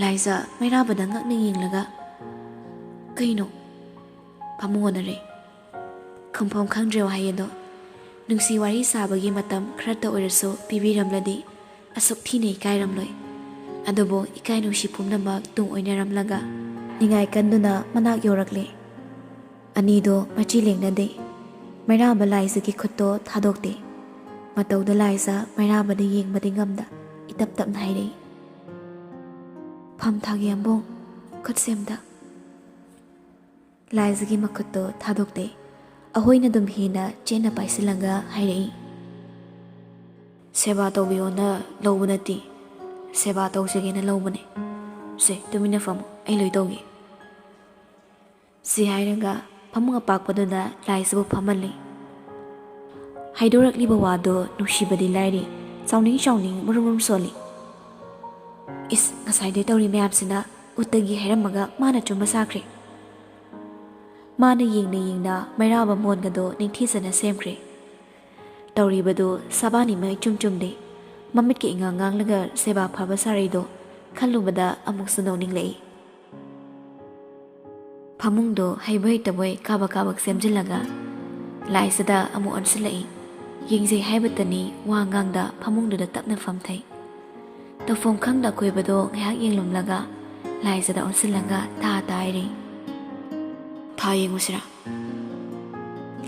ꯂꯥꯏꯖ ꯃꯩꯔꯥꯕꯗ ꯉꯛꯅ ꯌꯦꯡꯂꯒ, "ꯀꯩꯅꯣ?" ꯐꯃꯨꯡ ꯑꯣꯟꯅꯔꯦ꯫ ꯈꯨꯝꯐꯝ ꯈꯪꯗ꯭ꯔꯦ ꯋꯥꯍꯩ ꯑꯗꯣ꯫ ꯅꯨꯡꯁꯤ ꯋꯥꯔꯤ ꯁꯥꯕꯒꯤ ꯃꯇꯝ ꯈꯔꯇ ꯑꯣꯏꯔꯁꯨ ꯄꯤꯕꯤꯔꯝꯂꯗꯤ ꯑꯁꯨꯛ ꯊꯤꯅ ꯏꯀꯥꯏꯔꯝꯂꯣꯏ꯫ ꯑꯗꯨꯕꯨ ꯏꯀꯥꯏ ꯅꯨꯡꯁꯤ ꯄꯨꯝꯅꯃꯛ ꯇꯨꯡ ꯑꯣꯏꯅꯔꯝꯂꯒ ꯅꯤꯡꯉꯥꯏ ꯀꯟꯗꯨꯅ ꯃꯅꯥꯛ ꯌꯧꯔꯛꯂꯦ꯫ ꯑꯅꯤꯗꯣ ꯃꯆꯤ ꯂꯦꯡꯅꯗꯦ꯫ ꯃꯩꯔꯥꯕ ꯂꯥꯏꯖꯒꯤ ꯈꯨꯠꯇꯣ ꯊꯥꯗꯣꯛꯇꯦ꯫ ꯃꯇꯧꯗ ꯂꯥꯏꯖ ꯃꯩꯔꯥꯕꯗ ꯌꯦꯡꯕꯗꯤ ꯉꯝꯗ ꯏꯇꯞ ꯇꯞꯅ ꯍꯥꯏꯔꯛꯏ, "ꯐꯝ ꯊꯥꯒꯦ ꯑꯝꯕꯣꯡ, ꯈꯨꯠꯁꯦ ꯑꯝꯇ꯫" ꯂꯥꯏꯖꯒꯤ ꯃꯈꯨꯠꯇꯣ ꯊꯥꯗꯣꯛꯇꯦ꯫ ꯑꯍꯣꯏꯅ ꯑꯗꯨꯝ ꯍꯦꯟꯅ ꯆꯦꯠꯅ ꯄꯥꯏꯁꯤꯜꯂꯒ ꯍꯥꯏꯔꯛꯏ, "ꯁꯦꯕꯥ ꯇꯧꯕꯤꯌꯣꯅ ꯂꯧꯕ ꯅꯠꯇꯦ, ꯁꯦꯕꯥ ꯇꯧꯖꯒꯦꯅ ꯂꯧꯕꯅꯦ꯫ ꯁꯦ, ꯇꯨꯃꯤꯟꯅ ꯐꯝꯃꯨ, ꯑꯩ ꯂꯣꯏ ꯇꯧꯒꯦ꯫" ꯁꯤ ꯍꯥꯏꯔꯒ ꯐꯃꯨꯡ ꯑꯄꯥꯛꯄꯗꯨꯗ ꯂꯥꯏꯖꯕꯨ ꯐꯝꯍꯜꯂꯤ꯫ ꯍꯥꯏꯗꯣꯔꯛꯂꯤꯕ ꯋꯥꯗꯣ ꯅꯨꯡꯁꯤꯕꯗꯤ ꯂꯥꯏꯔꯤ, ꯆꯥꯎꯅꯤꯡ ꯆꯥꯎꯅꯤꯡ ꯃꯨꯔꯨꯝ ꯃꯨꯔꯨꯝ ꯁꯣꯜꯂꯤ꯫ ꯏꯁ, ꯉꯁꯥꯏꯗꯩ ꯇꯧꯔꯤ ꯃꯌꯥꯝꯁꯤꯅ ꯎꯠꯇꯒꯤ ꯍꯥꯏꯔꯝꯃꯒ ꯃꯥꯅ ꯆꯨꯝꯕ ꯁꯥꯈ꯭ꯔꯦ꯫ ꯃꯥꯅ ꯌꯦꯡꯅ ꯌꯦꯡꯅ ꯃꯩꯔꯥꯕ ꯃꯣꯟꯒꯗꯣ ꯅꯤꯡꯊꯤꯖꯅ ꯁꯦꯝꯈ꯭ꯔꯦ꯫ ꯇꯧꯔꯤꯕꯗꯨ ꯁꯕꯥꯟ ꯏꯃꯥ ꯏꯆꯨꯝ ꯆꯨꯝꯗꯦ꯫ ꯃꯃꯤꯠꯀ ꯏꯉꯥꯡ ꯉꯥꯡꯂꯒ ꯁꯦꯕꯥ ꯐꯕ ꯁꯥꯔꯤꯗꯣ ꯈꯜꯂꯨꯕꯗ ꯑꯃꯨꯛꯁꯨ ꯅꯣꯛꯅꯤꯡꯂꯛꯏ꯫ ꯐꯃꯨꯡꯗꯣ ꯍꯩꯕꯣꯏ ꯍꯩꯇꯕꯣꯏ ꯀꯥꯕꯛ ꯀꯥꯕꯛ ꯁꯦꯝꯖꯤꯜꯂꯒ ꯂꯥꯏꯖꯗ ꯑꯃꯨꯛ ꯑꯣꯟꯁꯤꯜꯂꯛꯏ꯫ ꯌꯦꯡꯖꯩ ꯍꯥꯏꯕꯇꯅꯤ ꯋꯥ ꯉꯥꯡꯗ ꯐꯃꯨꯡꯗꯨꯗ ꯇꯞꯅ ꯐꯝꯊꯩ꯫ ꯇꯧꯐꯝ ꯈꯪꯗ ꯑꯀꯣꯏꯕꯗꯣ ꯉꯥꯏꯍꯥꯛ ꯌꯦꯡꯂꯝꯂꯒ ꯂꯥꯏꯖꯗ ꯑꯣꯟꯁꯤꯜꯂꯒ ꯇꯥ ꯇꯥ ꯍꯥꯏꯔꯤ, "ꯊꯥ ꯌꯦꯡꯉꯨꯁꯤꯔꯥ?"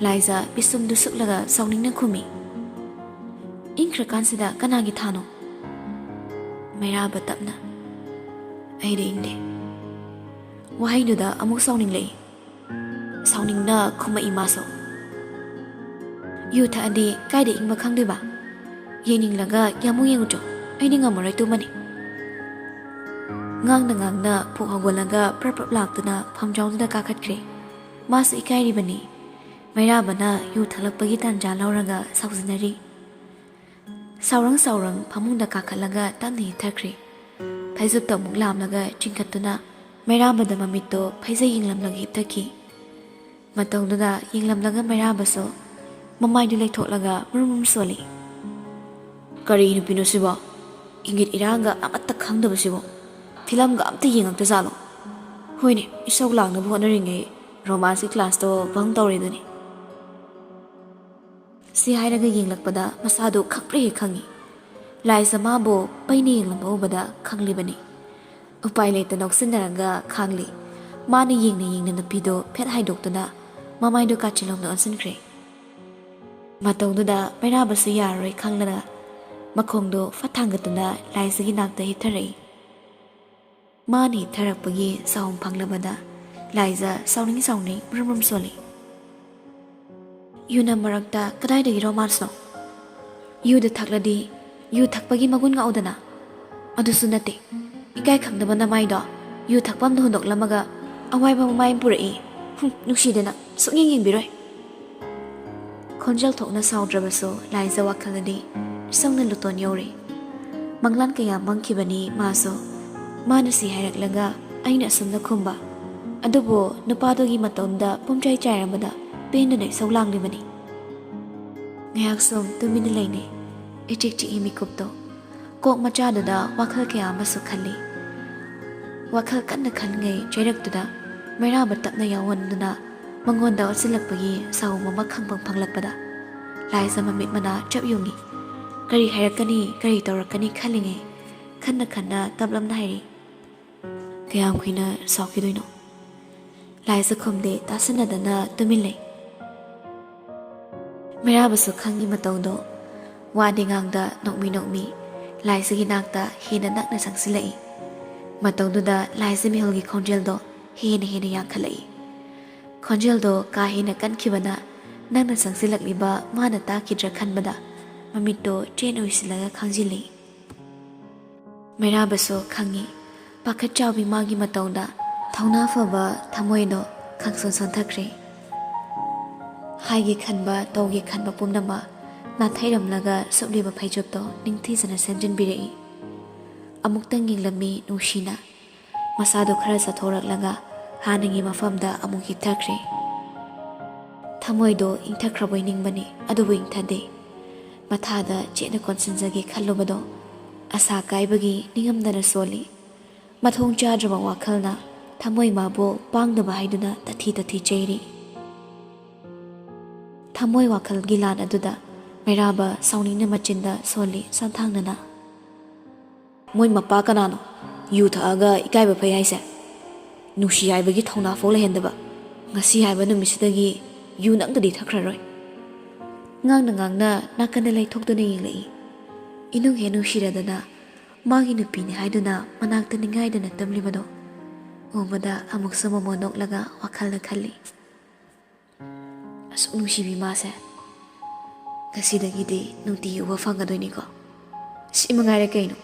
ꯂꯥꯏꯖ ꯄꯤꯁꯨꯝꯗꯨ ꯁꯨꯛꯂꯒ ꯁꯥꯎꯅꯤꯡꯅ ꯈꯨꯝꯃꯤ, "ꯏꯪꯈ꯭ꯔꯀꯥꯟꯁꯤꯗ ꯀꯅꯥꯒꯤ ꯊꯥꯅꯣ?" ꯃꯩꯔꯥꯕ ꯇꯞꯅ, "ꯑꯩꯗꯤ ꯏꯪꯗꯦ꯫" ꯋꯥꯍꯩꯗꯨꯗ ꯑꯃꯨꯛ ꯁꯥꯎꯅꯤꯡꯂꯛꯏ꯫ ꯁꯥꯎꯅꯤꯡꯅ ꯈꯨꯝꯃꯛꯏ ꯃꯥꯁꯨ, "ꯌꯨ ꯊꯛꯑꯗꯤ ꯀꯥꯏꯗ ꯏꯪꯕ ꯈꯪꯗꯣꯏꯕ? ꯌꯦꯡꯅꯤꯡꯂꯒ ꯌꯥꯝꯃꯨꯛ ꯌꯦꯡꯉꯨꯆꯣ, ꯑꯩꯗꯤ ꯉꯝꯃꯔꯣꯏ, ꯇꯨꯝꯃꯅꯤ꯫" ꯉꯥꯡꯅ ꯉꯥꯡꯅ ꯐꯨꯛ ꯍꯧꯒꯠꯂꯒ ꯄ꯭ꯔꯞ ꯄ꯭ꯔꯞ ꯂꯥꯛꯇꯨꯅ ꯐꯝꯖꯥꯎꯗꯨꯗ ꯀꯥꯈꯠꯈ꯭ꯔꯦ꯫ ꯃꯥꯁꯨ ꯏꯀꯥꯏꯔꯤꯕꯅꯤ꯫ ꯃꯩꯔꯥꯕꯅ ꯌꯨ ꯊꯛꯂꯛꯄꯒꯤ ꯇꯥꯟꯖꯥ ꯂꯧꯔꯒ ꯁꯥꯎꯖꯤꯟꯅꯔꯤ꯫ ꯁꯥꯎꯔꯪ ꯁꯥꯎꯔꯪ ꯐꯃꯨꯡꯗ ꯀꯥꯈꯠꯂꯒ ꯇꯞꯅ ꯍꯤꯊꯈ꯭ꯔꯦ꯫ ꯐꯩꯖꯨꯞꯇ ꯑꯃꯨꯛ ꯂꯥꯝꯂꯒ ꯆꯤꯡꯈꯠꯇꯨꯅ ꯃꯩꯔꯥꯕꯗ ꯃꯃꯤꯠꯇꯣ ꯐꯩꯖꯩ ꯌꯦꯡꯂꯝꯂꯒ ꯍꯤꯞꯊꯈꯤ꯫ ꯃꯇꯧꯗꯨꯗ ꯌꯦꯡꯂꯝꯂꯒ ꯃꯩꯔꯥꯕꯁꯨ ꯃꯃꯥꯏꯗꯨ ꯂꯩꯊꯣꯛꯂꯒ ꯃꯨꯔꯨꯝ ꯃꯨꯔꯨꯝ ꯁꯣꯜꯂꯤ꯫ "ꯀꯔꯤ ꯅꯨꯄꯤꯅꯣ ꯁꯤꯕꯣ? ꯏꯪꯒꯤꯠ ꯏꯔꯥꯡꯒ ꯑꯃꯠꯇ ꯈꯪꯗꯕꯁꯤꯕꯣ? ꯐꯤꯂꯝꯒ ꯑꯝꯇ ꯌꯦꯡꯉꯛꯇꯖꯥꯠꯂꯣ? ꯍꯣꯏꯅꯦ, ꯏꯁꯧ ꯂꯥꯡꯅꯕ ꯍꯣꯠꯅꯔꯤꯉꯩ ꯔꯣꯃꯥꯟꯁꯀꯤ ꯀ꯭ꯂꯥꯁꯇꯣ ꯕꯪ ꯇꯧꯔꯦꯗꯨꯅꯤ꯫" ꯁꯤ ꯍꯥꯏꯔꯒ ꯌꯦꯡꯂꯛꯄꯗ ꯃꯁꯥꯗꯨ ꯈꯪꯄ꯭ꯔꯦ ꯍꯦꯛ ꯈꯪꯉꯤ꯫ ꯂꯥꯏꯖ ꯃꯥꯕꯨ ꯄꯩꯅ ꯌꯦꯡꯂꯝꯕ ꯎꯕꯗ ꯈꯪꯂꯤꯕꯅꯤ꯫ ꯎꯄꯥꯏ ꯂꯩꯇ ꯅꯣꯛꯁꯤꯟꯅꯔꯒ ꯈꯥꯡꯂꯤ꯫ ꯃꯥꯅ ꯌꯦꯡꯅ ꯌꯦꯡꯅ ꯅꯨꯄꯤꯗꯨ ꯐꯦꯠ ꯍꯥꯏꯗꯣꯛꯇꯨꯅ ꯃꯃꯥꯏꯗꯨ ꯀꯥꯆꯤꯟꯂꯣꯝꯗ ꯑꯣꯟꯁꯤꯟꯈ꯭ꯔꯦ꯫ ꯃꯇꯧꯗꯨꯗ ꯃꯩꯔꯥꯕꯁꯨ ꯌꯥꯔꯔꯣꯏ ꯈꯪꯂꯒ ꯃꯈꯣꯡꯗꯨ ꯐꯠ ꯊꯥꯡꯒꯠꯇꯨꯅ ꯂꯥꯏꯖꯒꯤ ꯅꯥꯛꯇ ꯍꯤꯞꯊꯔꯛꯏ꯫ ꯃꯥꯅ ꯍꯤꯞꯊꯔꯛꯄꯒꯤ ꯆꯍꯨꯝ ꯐꯪꯂꯕꯗ ꯂꯥꯏꯖ ꯁꯥꯎꯅꯤꯡ ꯁꯥꯎꯅꯤꯡ ꯕ꯭ꯔꯨꯝ ꯕ꯭ꯔꯨꯝ ꯁꯣꯜꯂꯤ꯫ "ꯌꯨꯅ ꯃꯔꯛꯇ ꯀꯗꯥꯏꯗꯒꯤ ꯔꯣꯃꯥꯟꯁꯅꯣ? ꯌꯨꯗ ꯊꯛꯂꯗꯤ ꯌꯨ ꯊꯛꯄꯒꯤ ꯃꯒꯨꯟ ꯉꯥꯛꯎꯗꯅ꯫ ꯑꯗꯨꯁꯨ ꯅꯠꯇꯦ, ꯏꯀꯥꯏ ꯈꯪꯗꯕ ꯅꯃꯥꯏꯗꯣ ꯌꯨ ꯊꯛꯐꯝꯗ ꯍꯨꯟꯗꯣꯛꯂꯝꯃꯒ ꯑꯋꯥꯏꯕ ꯃꯃꯥꯏ ꯑꯃ ꯄꯨꯔꯛꯏ꯫ ꯍꯨꯝ, ꯅꯨꯡꯁꯤꯗꯅ ꯁꯨꯛꯌꯦꯡ ꯌꯦꯡꯕꯤꯔꯣꯏ꯫" ꯈꯣꯟꯖꯦꯜ ꯊꯣꯛꯅ ꯁꯥꯎꯗ꯭ꯔꯕꯁꯨ ꯂꯥꯏꯖ ꯋꯥꯈꯜꯗꯗꯤ ꯏꯁꯧꯅ ꯂꯨꯇꯣꯟ ꯌꯧꯔꯦ꯫ ꯃꯪꯂꯥꯟ ꯀꯌꯥ ꯃꯪꯈꯤꯕꯅꯤ ꯃꯥꯁꯨ꯫ ꯃꯥꯅ ꯁꯤ ꯍꯥꯏꯔꯛꯂꯒ ꯑꯩꯅ ꯑꯁꯨꯝꯅ ꯈꯨꯝꯕ꯫ ꯑꯗꯨꯕꯨ ꯅꯨꯄꯥꯗꯨꯒꯤ ꯃꯇꯣꯝꯗ ꯄꯨꯝꯆꯥꯏ ꯆꯥꯏꯔꯝꯕꯗ ꯄꯦꯟꯗꯅ ꯏꯁꯧ ꯂꯥꯡꯂꯤꯕꯅꯤ꯫ ꯉꯥꯏꯍꯥꯛ ꯁꯨꯝ ꯇꯨꯃꯤꯟꯅ ꯂꯩꯅꯩ꯫ ꯏꯆꯤꯛ ꯆꯤꯛꯏ ꯃꯤꯀꯨꯞꯇꯣ꯫ ꯀꯣꯛ ꯃꯆꯥꯗꯨꯗ ꯋꯥꯈꯜ ꯀꯌꯥ ꯑꯃꯁꯨ ꯈꯜꯂꯤ꯫ ꯋꯥꯈꯜ ꯀꯟꯅ ꯈꯟꯉꯩ ꯆꯩꯔꯛꯇꯨꯗ ꯃꯩꯔꯥꯕ ꯇꯞꯅ ꯌꯥꯎꯍꯟꯗꯨꯅ ꯃꯉꯣꯟꯗ ꯑꯣꯠꯁꯤꯜꯂꯛꯄꯒꯤ ꯁꯥꯎꯝ ꯑꯃ ꯈꯪꯐꯝ ꯐꯪꯂꯛꯄꯗ ꯂꯥꯏꯖ ꯃꯃꯤꯠ ꯃꯅꯥ ꯆꯞ ꯌꯨꯡꯉꯤ꯫ ꯀꯔꯤ ꯍꯥꯏꯔꯛꯀꯅꯤ, ꯀꯔꯤ ꯇꯧꯔꯛꯀꯅꯤ ꯈꯜꯂꯤꯉꯩ ꯈꯟꯅ ꯈꯟꯅ ꯇꯞꯂꯞꯅ ꯍꯥꯏꯔꯤ, "ꯀꯌꯥꯝ ꯀꯨꯏꯅ ꯁꯥꯎꯈꯤꯗꯣꯏꯅꯣ?" ꯂꯥꯏꯖ ꯈꯨꯝꯗꯦ, ꯇꯥꯁꯤꯟꯅꯗꯅ ꯇꯨꯃꯤꯟ ꯂꯩ꯫ ꯃꯩꯔꯥꯕꯁꯨ ꯈꯪꯉꯤ ꯃꯇꯧꯗꯣ꯫ ꯋꯥꯗꯤ ꯉꯥꯡꯗ ꯅꯣꯛꯃꯤ ꯅꯣꯛꯃꯤ ꯂꯥꯏꯖꯒꯤ ꯅꯥꯛꯇ ꯍꯦꯟꯅ ꯅꯛꯅ ꯆꯪꯁꯤꯜꯂꯛꯏ꯫ ꯃꯇꯧꯗꯨꯗ ꯂꯥꯏꯖ ꯃꯤꯍꯨꯜꯒꯤ ꯈꯣꯟꯖꯦꯜꯗꯣ ꯍꯦꯟꯅ ꯍꯦꯟꯅ ꯌꯥꯡꯈꯠꯂꯛꯏ꯫ ꯈꯣꯟꯖꯦꯜꯗꯣ ꯀꯥ ꯍꯦꯟꯅ ꯀꯟꯈꯤꯕꯅ ꯅꯛꯅ ꯆꯪꯁꯤꯜꯂꯛꯂꯤꯕ ꯃꯥꯅ ꯇꯥꯈꯤꯗ꯭ꯔꯥ ꯈꯟꯕꯗ ꯃꯃꯤꯠꯇꯣ ꯆꯦꯠꯅ ꯎꯏꯁꯤꯜꯂꯒ ꯈꯥꯡꯖꯤꯜꯂꯤ꯫ ꯃꯩꯔꯥꯕꯁꯨ ꯈꯪꯉꯤ꯫ ꯄꯥꯈꯠ ꯆꯥꯎꯕꯤ ꯃꯥꯒꯤ ꯃꯇꯧꯗ ꯊꯧꯅꯥ ꯐꯕ ꯊꯃꯣꯏꯗꯣ ꯈꯪꯁꯣꯟ ꯁꯣꯟꯊꯈ꯭ꯔꯦ꯫ ꯍꯥꯏꯒꯦ ꯈꯟꯕ, ꯇꯧꯒꯦ ꯈꯟꯕ ꯄꯨꯝꯅꯃꯛ ꯅꯥꯊꯩꯔꯝꯂꯒ ꯁꯨꯞꯂꯤꯕ ꯐꯩꯖꯨꯞꯇꯣ ꯅꯤꯡꯊꯤꯖꯅ ꯁꯦꯝꯖꯤꯟꯕꯤꯔꯛꯏ꯫ ꯑꯃꯨꯛꯇꯪ ꯌꯦꯡꯂꯝꯃꯤ ꯅꯨꯡꯁꯤꯅ꯫ ꯃꯁꯥꯗꯣ ꯈꯔ ꯆꯠꯊꯣꯔꯛꯂꯒ ꯍꯥꯟꯅꯒꯤ ꯃꯐꯝꯗ ꯑꯃꯨꯛ ꯍꯤꯞꯊꯈ꯭ꯔꯦ꯫ ꯊꯃꯣꯏꯗꯣ ꯏꯪꯊꯈ꯭ꯔꯕꯣꯏ ꯅꯤꯡꯕꯅꯤ, ꯑꯗꯨꯕꯨ ꯏꯪꯊꯗꯦ꯫ ꯃꯊꯥꯗ ꯆꯦꯠꯅ ꯀꯣꯟꯁꯤꯟꯖꯒꯦ ꯈꯜꯂꯨꯕꯗꯣ ꯑꯁꯥ ꯀꯥꯏꯕꯒꯤ ꯅꯤꯡꯉꯝꯗꯅ ꯁꯣꯜꯂꯤ꯫ ꯃꯊꯣꯡ ꯆꯥꯗ꯭ꯔꯕ ꯋꯥꯈꯜꯅ ꯊꯃꯣꯏ ꯃꯥꯕꯨ ꯄꯥꯡꯗꯕ ꯍꯥꯏꯗꯨꯅ ꯇꯊꯤ ꯇꯊꯤ ꯆꯩꯔꯤ꯫ ꯊꯃꯣꯏ ꯋꯥꯈꯜꯒꯤ ꯂꯥꯟ ꯑꯗꯨꯗ ꯃꯩꯔꯥꯕ ꯁꯥꯎꯅꯤꯡꯅ ꯃꯆꯤꯟꯗ ꯁꯣꯜꯂꯤ ꯁꯟꯊꯥꯡꯅꯅ꯫ "ꯃꯣꯏ ꯃꯄꯥ ꯀꯅꯥꯅꯣ ꯌꯨ ꯊꯛꯑꯒ ꯏꯀꯥꯏꯕ ꯐꯩ ꯍꯥꯏꯁꯦ? ꯅꯨꯡꯁꯤ ꯍꯥꯏꯕꯒꯤ ꯊꯧꯅꯥ ꯐꯥꯎ ꯂꯩꯍꯟꯗꯕ꯫ ꯉꯁꯤ ꯍꯥꯏꯕ ꯅꯨꯃꯤꯠꯁꯤꯗꯒꯤ ꯌꯨ ꯅꯪꯇꯗꯤ ꯊꯛꯈ꯭ꯔꯔꯣꯏ꯫" ꯉꯥꯡꯅ ꯉꯥꯡꯅ ꯅꯥꯀꯟꯗ ꯂꯩꯊꯣꯛꯇꯨꯅ ꯌꯦꯡꯂꯛꯏ꯫ ꯏꯅꯨꯡ ꯍꯦꯛ ꯅꯨꯡꯁꯤꯔꯗꯅ ꯃꯥꯒꯤ ꯅꯨꯄꯤꯅꯤ ꯍꯥꯏꯗꯨꯅ ꯃꯅꯥꯛꯇ ꯅꯤꯡꯉꯥꯏꯗꯅ ꯇꯨꯝꯂꯤꯕꯗꯣ ꯎꯕꯗ ꯑꯃꯨꯛꯁꯨ ꯃꯃꯣꯟ ꯅꯣꯛꯂꯒ ꯋꯥꯈꯜꯗ ꯈꯜꯂꯤ꯫ "ꯑꯁꯨꯛ ꯅꯨꯡꯁꯤꯕꯤ ꯃꯥꯁꯦ, ꯉꯁꯤꯗꯒꯤꯗꯤ ꯅꯨꯡꯇꯤꯒꯤ ꯎꯕ ꯐꯪꯒꯗꯣꯏꯅꯤꯀꯣ꯫ ꯁꯤ ꯃꯉꯥꯏꯔꯦ ꯀꯩꯅꯣ꯫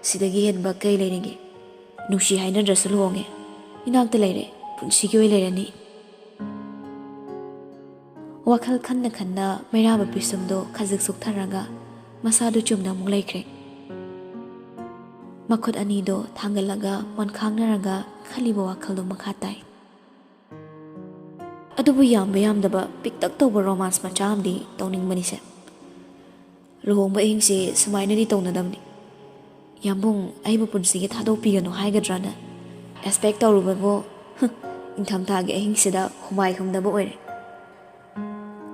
ꯁꯤꯗꯒꯤ ꯍꯦꯟꯕ ꯀꯩ ꯂꯩꯔꯤꯒꯦ? ꯅꯨꯡꯁꯤ ꯍꯥꯏꯅꯗ꯭ꯔꯁꯨ ꯂꯨꯍꯣꯡꯉꯦ꯫ ꯏꯅꯥꯛꯇ ꯂꯩꯔꯦ꯫ ꯄꯨꯟꯁꯤꯒꯤ ꯑꯣꯏ ꯂꯩꯔꯅꯤ꯫" ꯋꯥꯈꯜ ꯈꯟꯅ ꯈꯟꯅ ꯃꯩꯔꯥꯕ ꯄꯤꯁꯨꯝꯗꯣ ꯈꯖꯤꯛ ꯁꯨꯛꯊꯔꯒ ꯃꯁꯥꯗꯨ ꯆꯨꯝꯅ ꯑꯃꯨꯛ ꯂꯩꯈ꯭ꯔꯦ꯫ ꯃꯈꯨꯠ ꯑꯅꯤꯗꯣ ꯊꯥꯡꯒꯠꯂꯒ ꯃꯣꯟꯈꯥꯡꯅꯔꯒ ꯈꯜꯂꯤꯕ ꯋꯥꯈꯜꯗꯣ ꯃꯈꯥ ꯇꯥꯏ꯫ ꯑꯗꯨꯕꯨ ꯌꯥꯝꯕ ꯌꯥꯝꯗꯕ ꯄꯤꯛꯇꯛ ꯇꯧꯕ ꯔꯣꯃꯥꯟꯁ ꯃꯆꯥ ꯑꯃꯗꯤ ꯇꯧꯅꯤꯡꯕꯅꯤꯁꯦ꯫ ꯂꯨꯍꯣꯡꯕ ꯑꯍꯤꯡꯁꯦ ꯁꯨꯃꯥꯏꯅꯗꯤ ꯇꯧꯅꯗꯕꯅꯤ꯫ ꯌꯥꯝꯕꯨꯡ ꯑꯩꯕꯨ ꯄꯨꯟꯁꯤꯒꯤ ꯊꯥꯗꯣꯛꯄꯤꯒꯅꯨ ꯍꯥꯏꯒꯗ꯭ꯔꯅ ꯑꯦꯛꯁꯄꯦꯛ ꯇꯧꯔꯨꯕꯕꯨ, ꯍꯨꯝ, ꯏꯪꯊꯝꯊꯥꯒꯤ ꯑꯍꯤꯡꯁꯤꯗ ꯍꯨꯃꯥꯏ ꯍꯨꯝꯗꯕ ꯑꯣꯏꯔꯦ꯫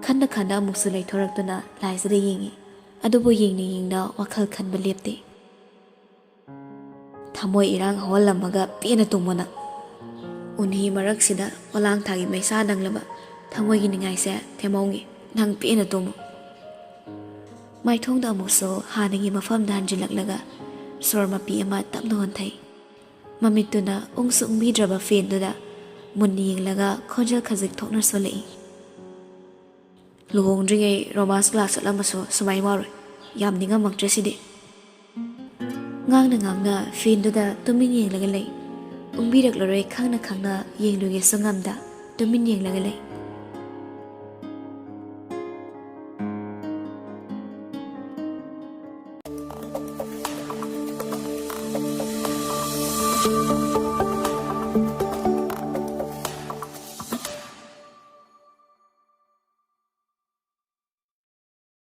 ꯈꯟꯅ ꯈꯟꯅ ꯑꯃꯨꯛꯁꯨ ꯂꯩꯊꯣꯔꯛꯇꯨꯅ ꯂꯥꯏꯁꯤꯗ ꯌꯦꯡꯉꯤ꯫ ꯑꯗꯨꯕꯨ ꯌꯦꯡꯅ ꯌꯦꯡꯅ ꯋꯥꯈꯜ ꯈꯟꯕ ꯂꯦꯞꯇꯦ꯫ "ꯊꯃꯣꯏ ꯏꯔꯥꯡ ꯍꯧꯍꯜꯂꯝꯃꯒ ꯄꯦꯟꯅ ꯇꯨꯝꯃꯣ ꯅꯪ꯫ ꯎꯟꯍꯤ ꯃꯔꯛꯁꯤꯗ ꯄꯣꯂꯥꯡ ꯊꯥꯒꯤ ꯃꯩꯁꯥ ꯅꯪꯂꯕ ꯊꯃꯣꯏꯒꯤ ꯅꯤꯡꯉꯥꯏꯁꯦ ꯊꯦꯝꯍꯧꯒꯦ꯫ ꯅꯪ ꯄꯦꯟꯅ ꯇꯨꯝꯃꯣ꯫" ꯃꯥꯏꯊꯣꯡꯗ ꯑꯃꯨꯛꯁꯨ ꯍꯥꯟꯅꯒꯤ ꯃꯐꯝꯗ ꯍꯟꯖꯤꯜꯂꯛꯂꯒ ꯁꯣꯔ ꯃꯄꯤ ꯑꯃ ꯇꯞꯅ ꯍꯣꯟꯊꯩ꯫ ꯃꯃꯤꯠꯇꯨꯅ ꯎꯪꯁꯨ ꯎꯪꯕꯤꯗ꯭ꯔꯕ ꯐꯦꯟꯗꯨꯗ ꯃꯨꯟꯅ ꯌꯦꯡꯂꯒ ꯈꯣꯟꯖꯦꯜ ꯈꯖꯤꯛ ꯊꯣꯛꯅ ꯁꯣꯜꯂꯛꯏ꯫ "ꯂꯨꯍꯣꯡꯗ꯭ꯔꯤꯉꯩ ꯔꯣꯃꯥꯟꯁ ꯀ꯭ꯂꯥꯁ ꯆꯠꯂꯝꯕꯁꯨ ꯁꯨꯃꯥꯏ ꯋꯥꯔꯣꯏ꯫ ꯌꯥꯝ ꯅꯤꯡꯉꯝꯃꯛꯇ꯭ꯔꯦ ꯁꯤꯗꯤ꯫" ꯉꯥꯡꯅ ꯉꯥꯡꯅ ꯐꯦꯟꯗꯨꯗ ꯇꯨꯃꯤꯟ ꯌꯦꯡꯂꯒ ꯂꯩ꯫ ꯎꯪꯕꯤꯔꯛꯂꯔꯣꯏ ꯈꯪꯅ ꯈꯪꯅ ꯌꯦꯡꯂꯨꯒꯦꯁꯨ ꯉꯝꯗ ꯇꯨꯃꯤꯟ ꯌꯦꯡꯂꯒ ꯂꯩ꯫